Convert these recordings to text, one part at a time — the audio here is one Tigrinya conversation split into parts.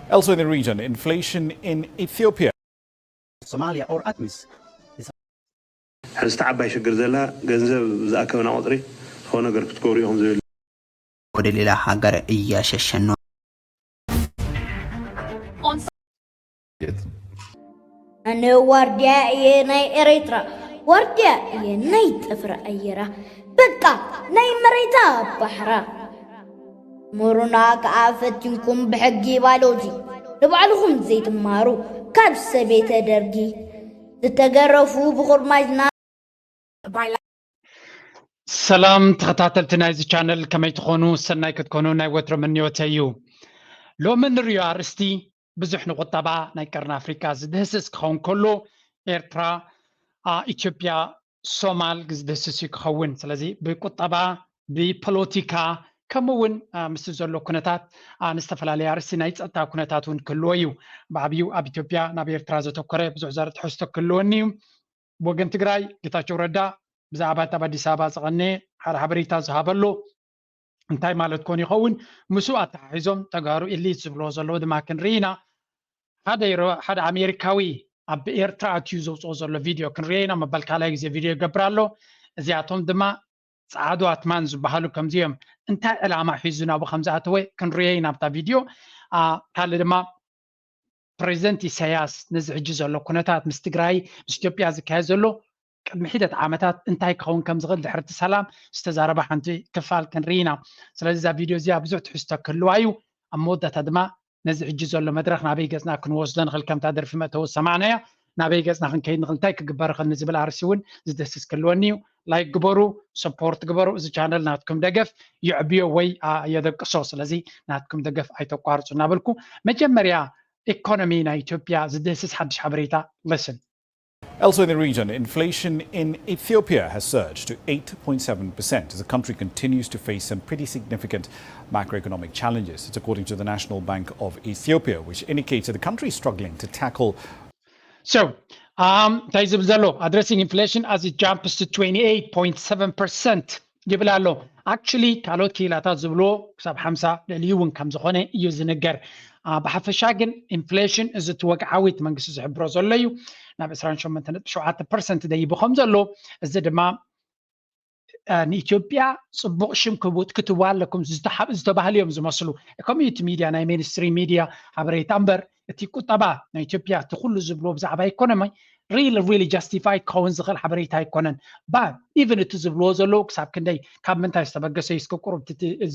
Elsewhere in the region, inflation in Ethiopia. Somalia or ATMIS. ሕዝቲ ዓባይ ሽግር ዘላ ገንዘብ ዝኣከበና ቁፅሪ ዝኾነ ነገር ክትገብሩ ኢኹም ዝብል ወደ ሌላ ሀገር እያሸሸን ነው። ኣነ ዋርድያ እየ ናይ ኤሬትራ፣ ዋርድያ እየ ናይ ጠፍራ ኣየራ፣ በቃ ናይ መሬታ ባሕራ። ምሩና ከኣ ፈቲንኩም ብሕጊ ባሎጂ ንባዕልኹም ዘይትማሩ ካብ ሰቤተ ደርጊ ዝተገረፉ ብኹርማጅና ሰላም ተኸታተልቲ ናይዚ ቻነል ከመይ ትኾኑ? ሰናይ ክትኮኑ ናይ ወትሮ ምንዮተ እዩ። ሎሚ ንሪኦ ኣርእስቲ ብዙሕ ንቁጠባ ናይ ቀርኒ ኣፍሪካ ዝድህስስ ክኸውን ከሎ ኤርትራ፣ ኢትዮጵያ፣ ሶማል ዝድህስስ እዩ ክኸውን። ስለዚ ብቁጠባ ብፖለቲካ ከምኡ እውን ምስ ዘሎ ኩነታት ንዝተፈላለየ ኣርእስቲ ናይ ፀጥታ ኩነታት እውን ክህልዎ እዩ። ብዓብዩ ኣብ ኢትዮጵያ ናብ ኤርትራ ዘተኮረ ብዙሕ ዘርኢ ትሕዝቶ ክህልወኒ እዩ። ብወገን ትግራይ ጌታቸው ረዳ ብዛዕባ እቲ ኣብ ኣዲስ ኣበባ ዝቐነ ሓደ ሓበሬታ ዝሃበሎ እንታይ ማለት ኮን ይኸውን? ምስኡ ኣተሓሒዞም ተጋሩ ኢሊት ዝብልዎ ዘለዉ ድማ ክንርኢ ኢና። ሓደ ኣሜሪካዊ ኣብ ኤርትራ ኣትዩ ዘውፅኦ ዘሎ ቪድዮ ክንርዮ ኢና። መበል ካልኣይ ግዜ ቪድዮ ይገብር ኣሎ። እዚኣቶም ድማ ፃዕዱ ኣትማን ዝበሃሉ ከምዚኦም እንታይ ዕላማ ሒዙ ናብኡ ከምዝኣተወ ክንርዮ ኢና ኣብታ ቪድዮ። ካልእ ድማ ፕሬዚደንት ኢሳያስ ነዚ ሕጂ ዘሎ ኩነታት ምስ ትግራይ ምስ ኢትዮጵያ ዝካየድ ዘሎ ቅድሚ ሒደት ዓመታት እንታይ ክኸውን ከም ዝኽእል ድሕርቲ ሰላም ዝተዛረበ ሓንቲ ክፋል ክንርኢ ኢና። ስለዚ እዛ ቪድዮ እዚኣ ብዙሕ ትሕዝቶ ክህልዋ እዩ። ኣብ መወዳእታ ድማ ነዚ ሕጂ ዘሎ መድረኽ ናበይ ገጽና ክንወስዶ ንኽእል ከምታ ደርፊ መእተዊ ዝሰማዕናያ ናበይ ገጽና ክንከይድ ንኽእል እንታይ ክግበር ይኽእል ንዝብል ኣርሲ እውን ዝደስስ ክህልወኒ እዩ። ላይክ ግበሩ፣ ሰፖርት ግበሩ። እዚ ቻነል ናትኩም ደገፍ የዕብዮ ወይ የደቅሶ። ስለዚ ናትኩም ደገፍ ኣይተቋርፁ እናበልኩ መጀመርያ ኢኮኖሚ ናይ ኢትዮጵያ ዝድህስስ ሓድሽ ሓበሬታ። Listen. Elsewhere in the region, inflation in Ethiopia has surged to eight point seven percent as the country continues to face some pretty significant macroeconomic challenges. It's according to the National Bank of Ethiopia, which indicates that the country is struggling to tackle. So, እንታይ ዝብል ዘሎ? Addressing inflation as it jumps to twenty-eight point seven percent ይብል ኣሎ። Actually ካልኦት ክኢላታት ዝብልዎ ክሳብ ሓምሳ ልዕሊኡ እውን ከም ዝኾነ እዩ ዝንገር። ብሓፈሻ ግን ኢንፍሌሽን እዚ እቲ ወግዓዊ እቲ መንግስቲ ዝሕብሮ ዘሎ እዩ። ናብ ዕስራን ሸሞንተን ነጥቢ ሸውዓተ ፐርሰንት ደይቡ ከም ዘሎ፣ እዚ ድማ ንኢትዮጵያ ፅቡቕ ሽም ክትህቡ ኣለኩም ዝተባህሉ እዮም ዝመስሉ። ኮሚኒቲ ሚድያ ናይ ሜንስትሪም ሚድያ ሓበሬታ እምበር እቲ ቁጠባ ናይ ኢትዮጵያ እቲ ኩሉ ዝብልዎ ብዛዕባ ኢኮኖሚ really really justified ክኸውን ዝኽእል ሓበሬታ ኣይኮነን። But even እቲ ዝብልዎ ዘለዉ ክሳብ ክንደይ ካብ ምንታይ ዝተበገሰ እዩ እስከ ቁሩብ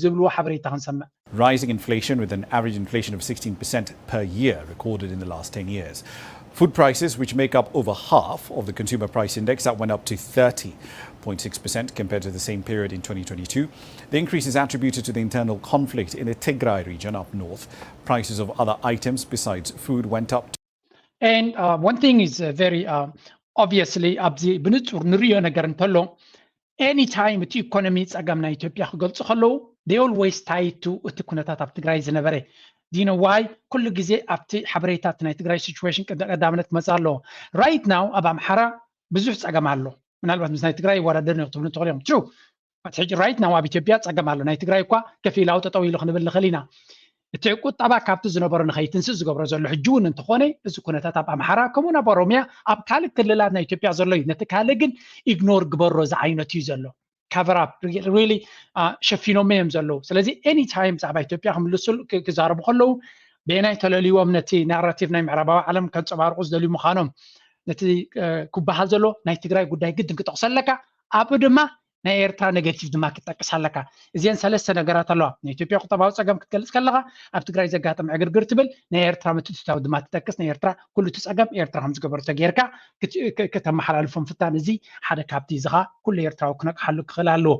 ዝብልዎ ሓበሬታ ክንሰምዕ። Rising inflation with an average inflation of sixteen percent per year recorded in the last ten years. Food prices, which make up over half of the consumer price index, that went up to thirty point six percent compared to the same period in twenty twenty-two. The increase is attributed to the internal conflict in the Tigray region up north. Prices of other items besides food went up. And uh, one thing is uh, very uh, obviously ኣብዚ ብንጹር ንሪኦ ነገር እንተሎ any time እቲ ኢኮኖሚ ጸገም ናይ ኢትዮጵያ ክገልጹ ከለዉ they always tie to እቲ ኩነታት ኣብ ትግራይ ዝነበረ። Do you know why? ኩሉ ግዜ ኣብቲ ሓበሬታት ናይ ትግራይ situation ቀዳምነት ክመጽእ ኣለዎ። Right now ኣብ ኣምሓራ ብዙሕ ጸገም ኣሎ። ምናልባት ምስ ናይ ትግራይ ይወዳደር ነው ክትብሉ ትኽእሉ እዮም። True. ሕጂ right now ኣብ ኢትዮጵያ ጸገም ኣሎ። ናይ ትግራይ እኳ ከፊላዊ ጠጠው ኢሉ ክንብል ንኽእል ኢና። እቲ ቁጠባ ካብቲ ዝነበሮ ንኸይትንስእ ዝገብሮ ዘሎ ሕጂ እውን እንተኾነ እዚ ኩነታት ኣብ ኣምሓራ ከምኡ ናብ ኦሮሚያ ኣብ ካልእ ክልላት ናይ ኢትዮጵያ ዘሎ እዩ። ነቲ ካልእ ግን ኢግኖር ግበሮ ዝዓይነቱ እዩ ዘሎ። Cover up really ሸፊኖም እዮም ዘለዉ። ስለዚ any time ብዛዕባ ኢትዮጵያ ክምልሱ ክዛረቡ ከለዉ በየናይ ተለልይዎም ነቲ ናራቲቭ ናይ ምዕራባዊ ዓለም ከንፀባርቁ ዝደልዩ ምዃኖም ነቲ ክበሃል ዘሎ ናይ ትግራይ ጉዳይ ግድን ክጠቕሶ ኣለካ። ኣብኡ ድማ ናይ ኤርትራ ኔጋቲቭ ድማ ክትጠቅስ ኣለካ። እዚአን ሰለስተ ነገራት ኣለዋ። ናይ ኢትዮጵያ ቁጠባዊ ፀገም ክትገልፅ ከለካ ኣብ ትግራይ ዘጋጠመ ዕግርግር ትብል፣ ናይ ኤርትራ ምትእትታው ድማ ትጠቅስ። ናይ ኤርትራ ኩሉ እቲ ፀገም ኤርትራ ከም ዝገበረቶ ጌርካ ከተመሓላልፎ ምፍታን እዚ ሓደ ካብቲ እዚ ከዓ ኩሉ ኤርትራዊ ክነቅሓሉ ክኽእል ኣለዎ።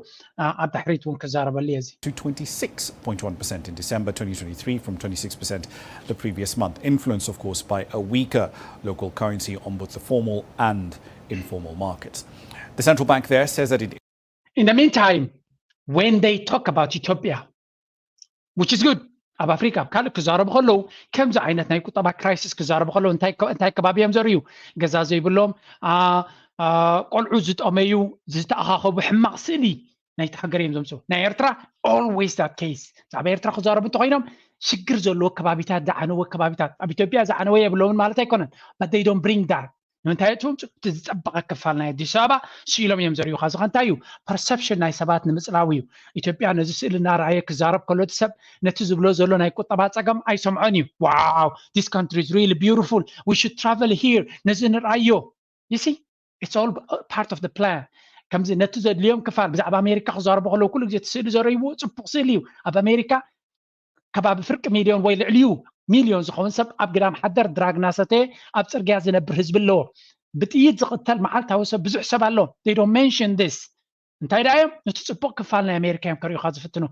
ኣብ ድሕሪት እውን ክዛረበሉ እየ እዚ። to twenty-six point one percent in December twenty twenty-three from twenty-six percent the previous month, influenced, of course, by a weaker local currency on both the formal and informal markets. The central bank there says that it In the meantime, when they talk about Ethiopia, which is good, ኣብ ኣፍሪካ ኣብ ካልእ ክዛረቡ ከለዉ ከምዚ ዓይነት ናይ ቁጠባ ክራይሲስ ክዛረቡ ከለዉ እንታይ ከባቢ እዮም ዘርእዩ? ገዛ ዘይብሎም፣ ቆልዑ ዝጠመዩ፣ ዝተኣኻኸቡ ሕማቕ ስእሊ ናይቲ ሃገር እዮም ዘምፅኡ። ናይ ኤርትራ always that case። ብዛዕባ ኤርትራ ክዛረቡ እንተኮይኖም ሽግር ዘለዎ ከባቢታት ዝዓነወ ከባቢታት ኣብ ኢትዮጵያ ዝዓነወ የብሎምን ማለት ኣይኮነን። But they don't bring that። ንምንታይ እቲ ዝፀበቐ ክፋል ናይ ኣዲስ ኣበባ ስኢሎም እዮም ዘርእዩኻ። እዚ ከ እንታይ እዩ? Perception ናይ ሰባት ንምፅላው እዩ። ኢትዮጵያ ነዚ ስእሊ እናረኣየ ክዛረብ ከሎ እቲ ሰብ ነቲ ዝብሎ ዘሎ ናይ ቁጠባ ፀገም ኣይሰምዖን እዩ። Wow, this country is really beautiful, we should travel here, ነዚ ንርኣዮ። You see, it's all part of the plan። ከምዚ ነቲ ዘድልዮም ክፋል ብዛዕባ ኣሜሪካ ክዛረቡ ከለዉ ኩሉ ግዜ እቲ ስእሊ ዘረይዎ ፅቡቅ ስእሊ እዩ። ኣብ ኣሜሪካ ከባቢ ፍርቂ ሚልዮን ወይ ልዕሊኡ ሚልዮን ዝኸውን ሰብ ኣብ ግዳም ሓደር ድራግ እናሰተየ ኣብ ፅርግያ ዝነብር ህዝቢ ኣለዎ። ብጥይት ዝቕተል መዓልታዊ ሰብ ብዙሕ ሰብ ኣሎ። They don't mention this። እንታይ ደኣ እዮም? ነቲ ፅቡቅ ክፋል ናይ ኣሜሪካ እዮም ከርእዩካ ዝፍትኑ።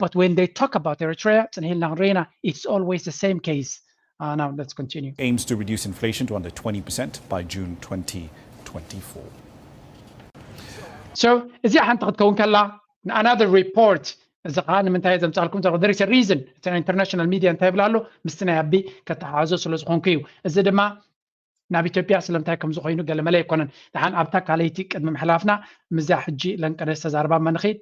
But when they talk about Eritrea, ፅንሕ ኢልና ክንርኢ ኢና፣ it's always the same case. Uh, now let's continue. Aims to reduce inflation to under twenty percent by June twenty twenty-four. So እዚኣ ሓንቲ ክትከውን ከላ፣ another report፣ እዚ ከዓ ንምንታይ ዘምፃልኩም ዘሎ፣ there is a reason። እቲ ናይ ኢንተርናሽናል ሚድያ እንታይ ይብል ኣሎ? ምስቲ ናይ ኣቢ ከተሓሓዞ ስለ ዝኾንኩ እዩ። እዚ ድማ ናብ ኢትዮጵያ ስለምንታይ ከም ዝኾይኑ ገለመለ ኣይኮነን። ደሓን ኣብታ ካልኣይቲ ቅድሚ ምሕላፍና፣ ምዛ ሕጂ ለንቀደ ዝተዛረባ እማ ንኽድ፣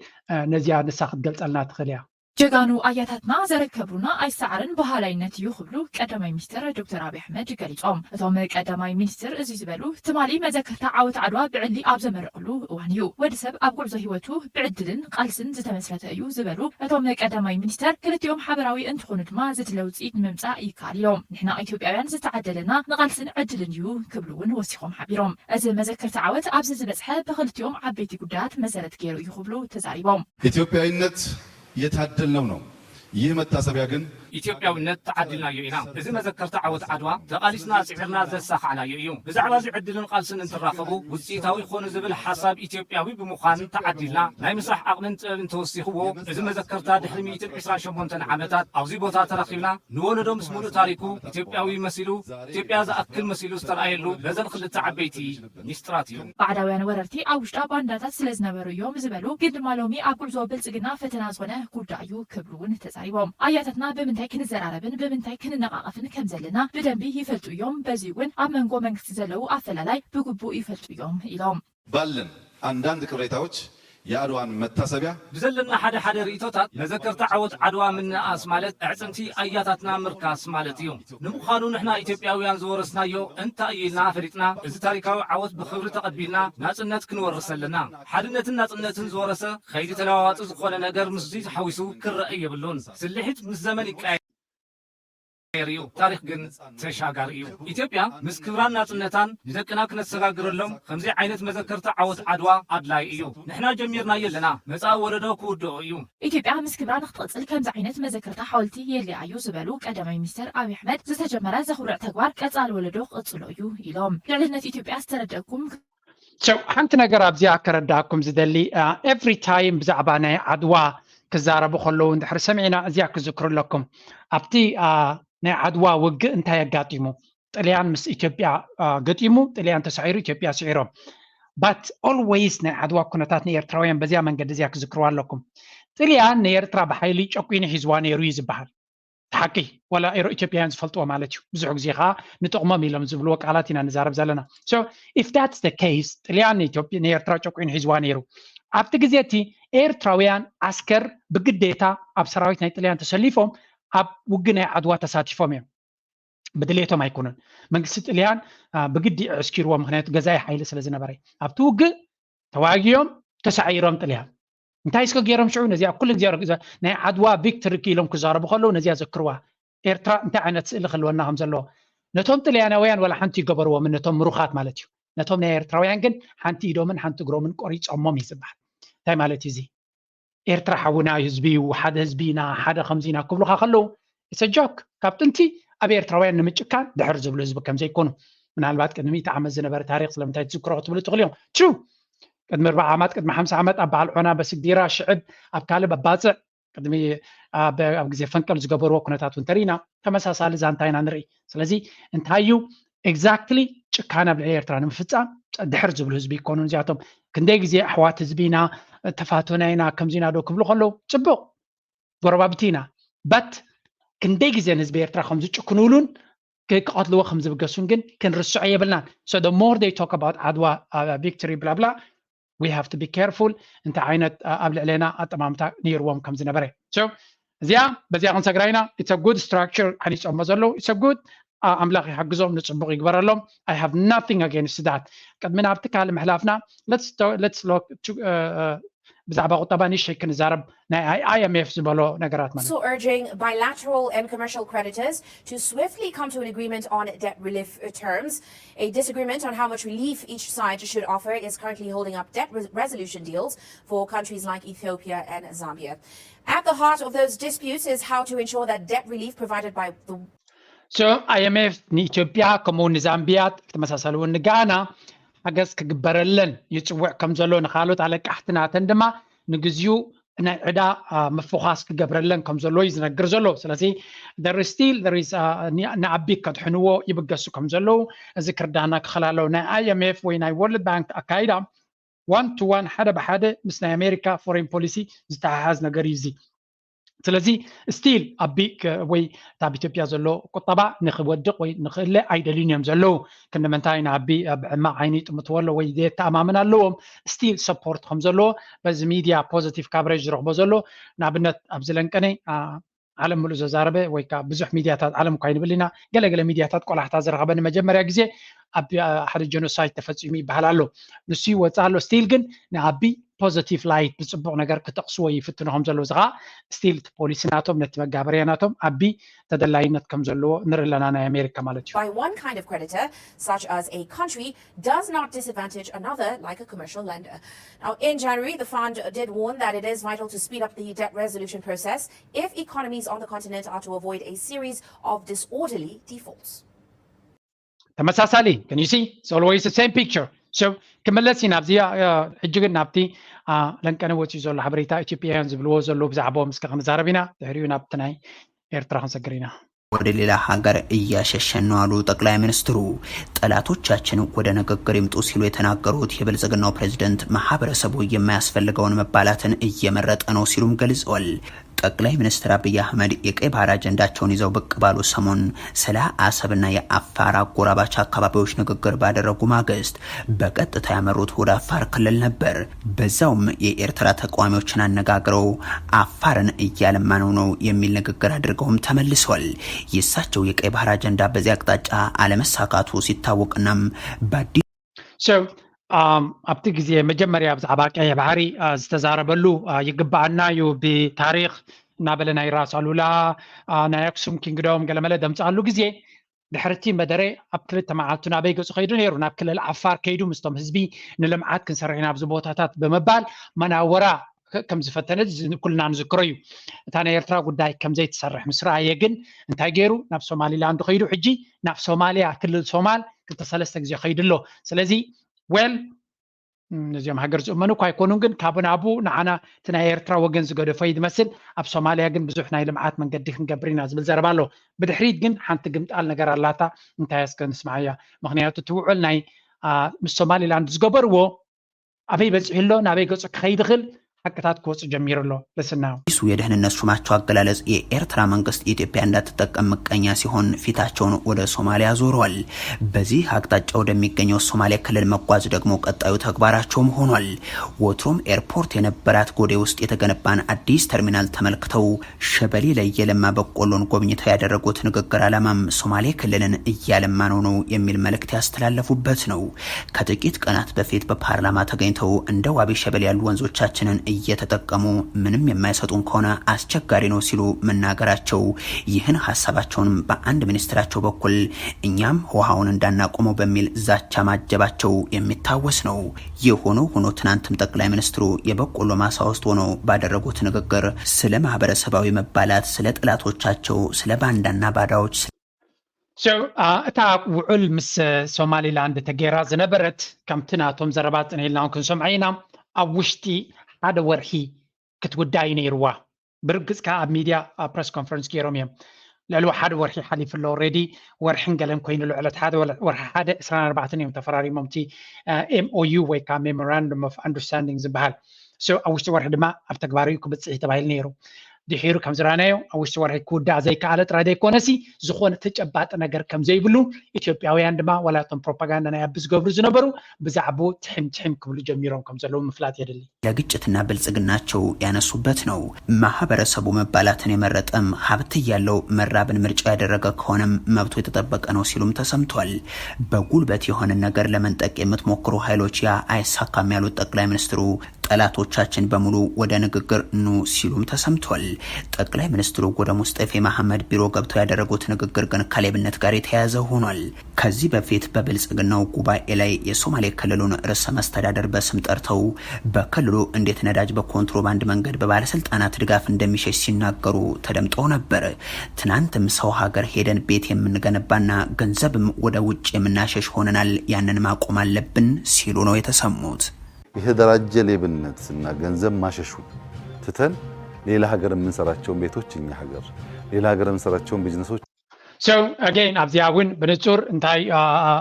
ነዚኣ ንሳ ክትገልፀልና ትኽእል እያ። ጀጋኑ ኣያታትና ዘረከቡና ኣይሰዓርን በሃላይነት እዩ ክብሉ ቀዳማይ ሚኒስትር ዶክተር ኣብይ ኣሕመድ ገሊጾም። እቶም ቀዳማይ ሚኒስትር እዚ ዝበሉ ትማሊ መዘከርታ ዓወት ዓድዋ ብዕሊ ኣብ ዘመረቕሉ እዋን እዩ። ወዲ ሰብ ኣብ ጉዕዞ ህይወቱ ብዕድልን ቃልስን ዝተመስረተ እዩ ዝበሉ እቶም ቀዳማይ ሚኒስትር፣ ክልቲኦም ሓበራዊ እንትኾኑ ድማ ዝድለ ውፅኢት ንምምፃእ ይከኣል ኢሎም። ንሕና ኢትዮጵያውያን ዝተዓደለና ንቃልስን ዕድልን እዩ ክብሉ እውን ወሲኾም ሓቢሮም። እዚ መዘከርታ ዓወት ኣብዚ ዝበፅሐ ብክልቲኦም ዓበይቲ ጉዳያት መሰረት ገይሩ እዩ ክብሉ ተዛሪቦም። ኢትዮጵያዊነት የታደልነው ነው። ይህ መታሰቢያ ግን ኢትዮጵያውነት ተዓዲልናዮ ኢና። እዚ መዘከርታ ዓወት ዓድዋ ተቓሊስና ኣጽዒርና ዘሳኻዕናዮ እዩ። ብዛዕባ እዚ ዕድልን ቃልስን እንትራኸቡ ውጽኢታዊ ክኾኑ ዝብል ሓሳብ ኢትዮጵያዊ ብምዃን ተዓዲልና ናይ ምስራሕ ዓቕምን ጥበብን ተወሲኽዎ እዚ መዘከርታ ድሕሪ ሚእትን ዕስራን ሸሞንተን ዓመታት ኣብዚ ቦታ ተራኺብና ንወለዶ ምስ ሙሉእ ታሪኩ ኢትዮጵያዊ መሲሉ ኢትዮጵያ ዝኣክል መሲሉ ዝተረኣየሉ በዘን ክልተ ዓበይቲ ሚስጥራት እዩ። ባዕዳውያን ወረርቲ ኣብ ውሽጣ ባንዳታት ስለ ዝነበሩ እዮም ዝበሉ፣ ግን ድማ ሎሚ ኣብ ጉዕዞ ብልጽግና ፈተና ዝኾነ ጉዳይ እዩ ክብሉ እውን ተዛሪቦም። ኣያታትና ብምንታይ ክንዘራረብን ብምንታይ ክንነቓቐፍን ከም ዘለና ብደንቢ ይፈልጡ እዮም። በዚ እውን ኣብ መንጎ መንግስቲ ዘለዉ ኣፈላላይ ብግቡእ ይፈልጡ እዮም ኢሎም። ባለን አንዳንድ ቅሬታዎች የአድዋን መታሰቢያ ብዘለና ሓደ ሓደ ርእይቶታት መዘከርታ ዓወት ዓድዋ ምንኣስ ማለት ኣዕፅምቲ ኣያታትና ምርካስ ማለት እዩ። ንምዃኑ ንሕና ኢትዮጵያውያን ዝወረስናዮ እንታይ እዩ ኢልና ፈሊጥና እዚ ታሪካዊ ዓወት ብኽብሪ ተቐቢልና ናፅነት ክንወርስ ኣለና። ሓድነትን ናፅነትን ዝወረሰ ኸይዲ ተለዋዋጢ ዝኾነ ነገር ምስዚ ተሓዊሱ ክረአ የብሉን። ስልሒት ምስ ዘመን ይቀያየር እዩ፣ ታሪኽ ግን ተሻጋሪ እዩ። ኢትዮጵያ ምስ ክብራን ናፅነታን ንደቅና ክነሰጋግረሎም ከምዚ ዓይነት መዘከርታ ዓወት ዓድዋ ኣድላይ እዩ። ንሕና ጀሚርናዮ ኣለና፣ መጻኢ ወለዶ ክውድኦ እዩ። ኢትዮጵያ ምስ ክብራ ንክትቕፅል ከምዚ ዓይነት መዘከርታ ሓወልቲ የድልያ እዩ ዝበሉ ቀዳማይ ሚኒስትር ኣብይ ኣሕመድ፣ ዝተጀመረ ዘኹርዕ ተግባር ቀፃሊ ወለዶ ክቕፅሎ እዩ ኢሎም። ልዕልነት ኢትዮጵያ ዝተረደእኩም So ሓንቲ ነገር ኣብዚኣ ከረዳእኩም ዝደሊ፣ every time ብዛዕባ ናይ ዓድዋ ክዛረቡ ከለዉ እንድሕር ሰሚዕና እዚኣ ክዝክሩ ኣለኩም። ኣብቲ ናይ ዓድዋ ውግእ እንታይ ኣጋጢሙ? ጥልያን ምስ ኢትዮጵያ ገጢሙ፣ ጥልያን ተሳዒሩ፣ ኢትዮጵያ ስዒሮም። But always ናይ ዓድዋ ኩነታት ንኤርትራውያን በዚኣ መንገዲ እዚኣ ክዝክርዋ ኣለኩም። ጥልያን ንኤርትራ ብሓይሊ ጨቂኑ ሒዝዋ ነይሩ እዩ ዝበሃል። ሓቂ ዋላ ኤሮ ኢትዮጵያውያን ዝፈልጥዎ ማለት እዩ። ብዙሕ ግዜ ከዓ ንጥቕሞም ኢሎም ዝብልዎ ቃላት ኢና ንዛረብ ዘለና። So if that's the case ጥልያን ንኤርትራ ጨቂኑ ሒዝዋ ነይሩ። ኣብቲ ግዜ እቲ ኤርትራውያን ዓስከር ብግዴታ ኣብ ሰራዊት ናይ ጥልያን ተሰሊፎም ኣብ ውግእ ናይ ዓድዋ ተሳቲፎም እዮም። ብድሌቶም ኣይኮኑን። መንግስቲ ጥልያን ብግዲ ዕስኪርዎ፣ ምክንያቱ ገዛኢ ሓይሊ ስለ ዝነበረ ኣብቲ ውግእ ተዋጊኦም ተሳዒሮም ጥልያን። እንታይ እስከ ገይሮም ሽዑ ነዚኣ ኩሉ ግዜ ናይ ዓድዋ ቪክትሪ ኢሎም ክዛረቡ ከለዉ ነዚኣ ዘክርዋ። ኤርትራ እንታይ ዓይነት ስእሊ ክህልወና ከም ዘለዎ ነቶም ጥልያናውያን ዋላ ሓንቲ ይገበርዎም፣ ነቶም ምሩኻት ማለት እዩ። ነቶም ናይ ኤርትራውያን ግን ሓንቲ ኢዶምን ሓንቲ እግሮምን ቆሪጾሞም እዩ ዝበሃል። እንታይ ማለት እዩ እዚ? ኤርትራ ሓውና ህዝቢ እዩ፣ ሓደ ህዝቢ ኢና፣ ሓደ ከምዚ ኢና ክብሉኻ ከለዉ it's a joke። ካብ ጥንቲ ኣብ ኤርትራውያን ንምጭካን ድሕር ዝብሉ ህዝቢ ከም ዘይኮኑ፣ ምናልባት ቅድሚ ሚእቲ ዓመት ዝነበረ ታሪኽ ስለምንታይ ትዝክሮ ክትብሉ ትኽእሉ እዮም። True። ቅድሚ ኣርብዓ ዓመት፣ ቅድሚ ሓምሳ ዓመት ኣብ በዓል ዖና፣ በስግዲራ፣ ሽዕብ፣ ኣብ ካልእ ኣብ ባጽዕ ቅድሚ ኣብ ኣብ ግዜ ፈንቅል ዝገበርዎ ኩነታት እውን ተሪእና ተመሳሳሊ ዛንታ ኢና ንርኢ። ስለዚ እንታይ እዩ exactly ጭካነ ኣብ ልዕሊ ኤርትራ ንምፍጻም ድሕር ዝብሉ ህዝቢ ይኮኑን እዚኣቶም። ክንደይ ግዜ ኣሕዋት ህዝቢ ኢና፣ ተፋቱና ኢና፣ ከምዚ ኢና ዶ ክብሉ ከለዉ ጽቡቕ ጎረባብቲ ኢና። But ክንደይ ግዜ ንህዝቢ ኤርትራ ከም ዝጭክኑሉን ክቀትልዎ ከም ዝብገሱን ግን ክንርስዖ የብልናን። So the more they talk about ዓድዋ ቪክቶሪ ብላብላ we have to be careful እንታይ ዓይነት ኣብ ልዕሌና ኣጠማምታ ነይርዎም ከም ዝነበረ። So እዚኣ በዚኣ ክንሰግራ ኢና። It's a good structure ሓኒፆሞ ዘለዉ። It's a good ኣምላኽ ይሓግዞም፣ ንፅቡቕ ይግበረሎም። I have nothing against that። ቅድሚ ናብቲ ካልእ ምሕላፍና let's talk let's look to ብዛዕባ ቁጠባ ንእሽተይ ክንዛረብ ናይ I M F ዝበሎ ነገራት ማለት So urging bilateral and commercial creditors to swiftly come to an agreement on debt relief terms. A disagreement on how much relief each side should offer is currently holding up debt re- resolution deals for countries like Ethiopia and Zambia. At the heart of those disputes is how to ensure that debt relief provided by the So I M F ንኢትዮጵያ ከምኡውን ንዛምቢያ ተመሳሳሊ እውን ንጋና ሓገዝ ክግበረለን ይፅውዕ ከም ዘሎ ንካልኦት ኣለቃሕቲ ናተን ድማ ንግዚኡ ናይ ዕዳ ምፍኳስ ክገብረለን ከም ዘሎ እዩ ዝነግር ዘሎ። ስለዚ there is still there is ንኣቢ ከድሕንዎ ይብገሱ ከም ዘለዉ እዚ ክርዳና ክኽእል ኣለዎ። ናይ I M F ወይ ናይ World Bank ኣካይዳ one to one ሓደ ብሓደ ምስ ናይ ኣሜሪካ foreign policy ዝተሓሓዝ ነገር እዩ እዚ። ስለዚ still ኣቢ ወይ ኣብ ኢትዮጵያ ዘሎ ቁጠባ ንክወድቕ ወይ ንክእለ ኣይደልዩን እዮም ዘለዉ። ክንዲ ምንታይ ንኣቢ ኣብ ሕማቕ ዓይኒ ይጥምትዎ ኣሎ ወይ ዘየተኣማምን ኣለዎም። Still support ከም ዘለዎ በዚ ሚድያ positive coverage ዝረኽቦ ዘሎ። ንኣብነት ኣብዚ ለንቀነ ዓለም ምሉእ ዘዛረበ ወይ ከዓ ብዙሕ ሚድያታት ዓለም እኳ ይንብል ኢና፣ ገለገለ ሚድያታት ቆላሕታ ዝረኸበ ንመጀመርያ ግዜ ኣብ ሓደ genocide ተፈፂሙ ይበሃል ኣሎ። ንሱ ይወፅእ ኣሎ። Still ግን ንኣቢ positive light ብፅቡቕ ነገር ክጠቕስዎ ይፍትኑ ከም ዘለዉ እዚ ከዓ still እቲ ፖሊሲ ናቶም ነቲ መጋበርያ ናቶም ኣቢ ተደላይነት ከም ዘለዎ ንርኢ ኣለና ናይ ኣሜሪካ ማለት እዩ። by one kind of creditor, such as a country, does not disadvantage another like a commercial lender. Now, in January, the fund did warn that it is vital to speed up the debt resolution process if economies on the continent are to avoid a series of disorderly defaults. ተመሳሳሊ can you see? It's always the same picture. So ክመለስ ኢና ኣብዚ ሕጂ ግን ናብቲ ለንቀነ ወፂኡ ዘሎ ሓበሬታ ኢትዮጵያውያን ዝብልዎ ዘለዉ ብዛዕባኦም እስከ ክንዛረብ ኢና። ድሕሪኡ ናብቲ ናይ ኤርትራ ክንሰግር ኢና። ወደ ሌላ ሀገር እያሸሸን ነው አሉ ጠቅላይ ሚኒስትሩ። ጠላቶቻችን ወደ ንግግር ይምጡ ሲሉ የተናገሩት የብልጽግናው ፕሬዝደንት ማህበረሰቡ የማያስፈልገውን መባላትን እየመረጠ ነው ሲሉም ገልጸዋል። ጠቅላይ ሚኒስትር አብይ አህመድ የቀይ ባህር አጀንዳቸውን ይዘው ብቅ ባሉ ሰሞን ስለ አሰብና የአፋር አጎራባች አካባቢዎች ንግግር ባደረጉ ማግስት በቀጥታ ያመሩት ወደ አፋር ክልል ነበር። በዛውም የኤርትራ ተቃዋሚዎችን አነጋግረው አፋርን እያለማነው ነው የሚል ንግግር አድርገውም ተመልሰዋል። የእሳቸው የቀይ ባህር አጀንዳ በዚህ አቅጣጫ አለመሳካቱ ሲታወቅናም በአዲስ So ኣብቲ ግዜ መጀመርያ ብዛዕባ ቀይሕ ባሕሪ ዝተዛረበሉ ይግበኣና እዩ ብታሪክ እናበለ ናይ ራስ ኣሉላ ናይ ኣክሱም ኪንግዶም ገለመለ ደምፅኣሉ ግዜ ድሕርቲ መደረ ኣብ ክልተ መዓልቱ ናበይ ገፁ ከይዱ ነይሩ? ናብ ክልል ዓፋር ከይዱ ምስቶም ህዝቢ ንልምዓት ክንሰርሕ ኢና ኣብዚ ቦታታት ብምባል መናወራ ከም ዝፈተነ ኩልና ንዝክሮ እዩ። እታ ናይ ኤርትራ ጉዳይ ከም ዘይትሰርሕ ምስ ረኣየ ግን እንታይ ገይሩ? ናብ ሶማሊላንድ ከይዱ ሕጂ ናብ ሶማሊያ ክልል ሶማል ክልተ ሰለስተ ግዜ ከይዱ ኣሎ። ስለዚ well ነዚኦም ሃገር ዝእመኑ እኳ ኣይኮኑን ግን ካብ ናቡ ንዓና እቲ ናይ ኤርትራ ወገን ዝገደፎ እዩ ዝመስል። ኣብ ሶማሊያ ግን ብዙሕ ናይ ልምዓት መንገዲ ክንገብር ኢና ዝብል ዘረባ ኣሎ። ብድሕሪት ግን ሓንቲ ግምጣል ነገር ኣላታ። እንታይ እስከ ንስምዓያ። ምክንያቱ እቲ ውዕል ናይ ምስ ሶማሊላንድ ዝገበርዎ ኣበይ በፂሑ ኣሎ ናበይ ገፁ ክኸይድ ይኽእል ሓቅታት ክወፁ ጀሚሩ ኣሎ። ልስናው ሱ የደህንነት ሹማቸው አገላለጽ የኤርትራ መንግስት ኢትዮጵያ እንዳትጠቀም ምቀኛ ሲሆን ፊታቸውን ወደ ሶማሊያ ዞረዋል። በዚህ አቅጣጫ ወደሚገኘው ሶማሊያ ክልል መጓዝ ደግሞ ቀጣዩ ተግባራቸውም ሆኗል። ወትሮም ኤርፖርት የነበራት ጎዴ ውስጥ የተገነባን አዲስ ተርሚናል ተመልክተው ሸበሌ ላይ የለማ በቆሎን ጎብኝተው ያደረጉት ንግግር ዓላማም ሶማሌ ክልልን እያለማነው ነው የሚል መልእክት ያስተላለፉበት ነው። ከጥቂት ቀናት በፊት በፓርላማ ተገኝተው እንደ ዋቢ ሸበሌ ያሉ ወንዞቻችንን እየተጠቀሙ ምንም የማይሰጡን ከሆነ አስቸጋሪ ነው ሲሉ መናገራቸው ይህን ሀሳባቸውንም በአንድ ሚኒስትራቸው በኩል እኛም ውሃውን እንዳናቆመው በሚል ዛቻ ማጀባቸው የሚታወስ ነው። የሆኖ ሆኖ ትናንትም ጠቅላይ ሚኒስትሩ የበቆሎ ማሳ ውስጥ ሆነው ባደረጉት ንግግር ስለ ማህበረሰባዊ መባላት፣ ስለ ጠላቶቻቸው፣ ስለ ባንዳና ባዳዎች፣ እታ ውዕል ምስ ሶማሊላንድ ተገይራ ዝነበረት ከምቲ ናቶም ዘረባ ጽንሒልና እውን ክንሰምዖ ኢና። ኣብ ውሽጢ ሓደ ወርሒ ክትውዳእ እዩ ነይርዋ። ብርግጽ ከኣ ኣብ ሚድያ ፕረስ ኮንፈረንስ ገይሮም እዮም። ልዕሊ ሓደ ወርሒ ሓሊፉ ኣሎ። ኦልሬዲ ወርሕን ገለን ኮይኑ ኣሎ። ዕለት ሓደ ወርሒ ሓደ ዕስራን ኣርባዕተን እዮም ተፈራሪሞም እቲ M O U ወይ ከዓ Memorandum of Understanding ዝበሃል። So ኣብ ውሽጢ ወርሒ ድማ ኣብ ተግባር እዩ ክብፅሕ እዩ ተባሂሉ ነይሩ። ድሒሩ ከም ዝረኣናዮ ኣብ ውሽጢ ወርሒ ክውዳእ ዘይከኣለ ጥራይ ዘይኮነሲ፣ ዝኾነ ተጨባጢ ነገር ከም ዘይብሉ፣ ኢትዮጵያውያን ድማ ዋላ እቶም ፕሮፓጋንዳ ናይ ኣቢ ዝገብሩ ዝነበሩ ብዛዕባኡ ትሒም ትሒም ክብሉ ጀሚሮም ከም ዘለዉ ምፍላጥ የድሊ። ለግጭትና ብልጽግናቸው ያነሱበት ነው። ማህበረሰቡ መባላትን የመረጠም ሀብት እያለው መራብን ምርጫ ያደረገ ከሆነም መብቱ የተጠበቀ ነው ሲሉም ተሰምቷል። በጉልበት የሆነ ነገር ለመንጠቅ የምትሞክሩ ኃይሎች ያ አይሳካም ያሉት ጠቅላይ ሚኒስትሩ ጠላቶቻችን በሙሉ ወደ ንግግር ኑ ሲሉም ተሰምቷል። ጠቅላይ ሚኒስትሩ ወደ ሙስጠፌ መሐመድ ቢሮ ገብተው ያደረጉት ንግግር ግን ከሌብነት ጋር የተያያዘ ሆኗል። ከዚህ በፊት በብልጽግናው ጉባኤ ላይ የሶማሌ ክልሉን ርዕሰ መስተዳደር በስም ጠርተው በክልሉ እንዴት ነዳጅ በኮንትሮባንድ መንገድ በባለስልጣናት ድጋፍ እንደሚሸሽ ሲናገሩ ተደምጠው ነበር። ትናንትም ሰው ሀገር ሄደን ቤት የምንገነባና ገንዘብም ወደ ውጭ የምናሸሽ ሆነናል፣ ያንን ማቆም አለብን ሲሉ ነው የተሰሙት። የተደራጀ ሌብነት እና ገንዘብ ማሸሹ ትተን ሌላ ሀገር የምንሰራቸውን ቤቶች እኛ ሀገር ሌላ ሀገር የምንሰራቸውን ቢዝነሶች So again ኣብዚኣ እውን ብንጹር እንታይ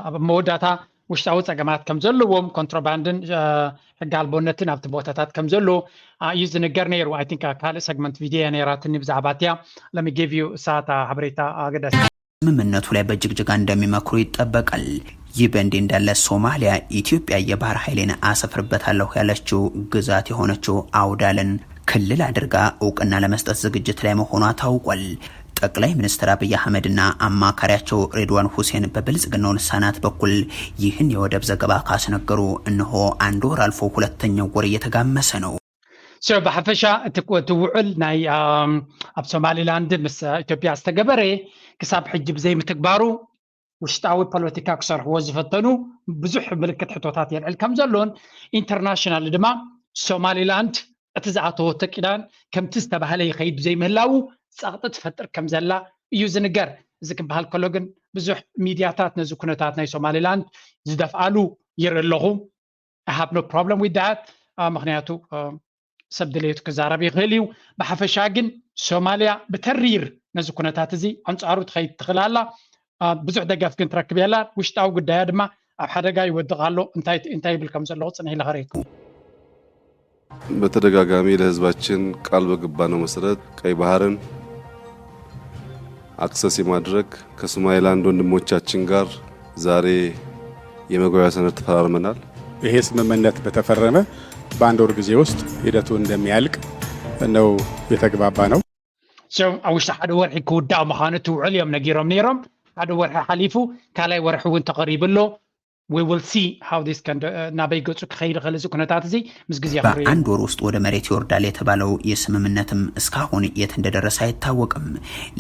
ኣብ መወዳእታ ውሽጣዊ ጸገማት ከም ዘለዎም ኮንትሮባንድን ሕጊ ኣልቦነትን ኣብቲ ቦታታት ከም ዘሎ እዩ ዝንገር ነይሩ። I think ካልእ ሰግመንት ቪድዮ እያ ነይራትኒ ብዛዕባ እቲያ። Let me give you እሳ እታ ሓበሬታ ኣገዳሲ ስምምነቱ ላይ በጅግጅጋ እንደሚመክሩ ይጠበቃል። ይህ በእንዲህ እንዳለ ሶማሊያ ኢትዮጵያ የባህር ኃይሌን አሰፍርበታለሁ ያለችው ግዛት የሆነችው አውዳልን ክልል አድርጋ እውቅና ለመስጠት ዝግጅት ላይ መሆኗ ታውቋል። ጠቅላይ ሚኒስትር አብይ አህመድና አማካሪያቸው ሬድዋን ሁሴን በብልጽግናው ልሳናት በኩል ይህን የወደብ ዘገባ ካስነገሩ እነሆ አንድ ወር አልፎ ሁለተኛው ወር እየተጋመሰ ነው። So ብሓፈሻ እቲ ውዕል ናይ ኣብ ሶማሊላንድ ምስ ኢትዮጵያ ዝተገበረ ክሳብ ሕጂ ብዘይምትግባሩ ውሽጣዊ ፖለቲካ ክሰርሕዎ ዝፈተኑ ብዙሕ ምልክት ሕቶታት የልዕል ከም ዘሎን ኢንተርናሽናል ድማ ሶማሊላንድ እቲ ዝኣተወቶ ኪዳን ከምቲ ዝተባህለ ይኸይድ ብዘይምህላዉ ጸቕጢ ትፈጥር ከም ዘላ እዩ ዝንገር። እዚ ክበሃል ከሎ ግን ብዙሕ ሚድያታት ነዚ ኩነታት ናይ ሶማሊላንድ ዝደፍኣሉ ይርኢ ኣለኹ። I have no problem with that። ምክንያቱ ሰብ ድሌቱ ክዛረብ ይኽእል እዩ። ብሓፈሻ ግን ሶማልያ ብተሪር ነዚ ኩነታት እዚ ኣንጻሩ ትኸይድ ትኽእል ኣላ። ብዙሕ ደገፍ ግን ትረክብ የላን። ውሽጣዊ ጉዳያ ድማ ኣብ ሓደጋ ይወድቕ ኣሎ። እንታይ እንታይ ይብል ከም ዘሎ ክጽንሕ ኢለ ከርእየኩም። በተደጋጋሚ ለህዝባችን ቃል በገባነው መሰረት ቀይ ባህርን አክሰስ የማድረግ ከሶማሊላንድ ወንድሞቻችን ጋር ዛሬ የመግባቢያ ሰነድ ተፈራርመናል። ይሄ ስምምነት በተፈረመ በአንድ ወር ጊዜ ውስጥ ሂደቱ እንደሚያልቅ ነው የተግባባነው። So ኣብ ውሽጢ ሓደ ወርሒ ክውዳእ ምዃኑ እቲ ውዕል እዮም ነጊሮም ነይሮም። ሓደ ወርሒ ሓሊፉ ካልኣይ ወርሒ እውን ተቐሪቡ ኣሎ። We will see how this can ናበይ ገጹ ክኸይድ ይኽእል እዚ ኩነታት እዚ ምስ ግዜ ክርእ። በአንድ ወር ውስጥ ወደ መሬት ይወርዳል የተባለው የስምምነትም እስካሁን የት እንደደረሰ አይታወቅም።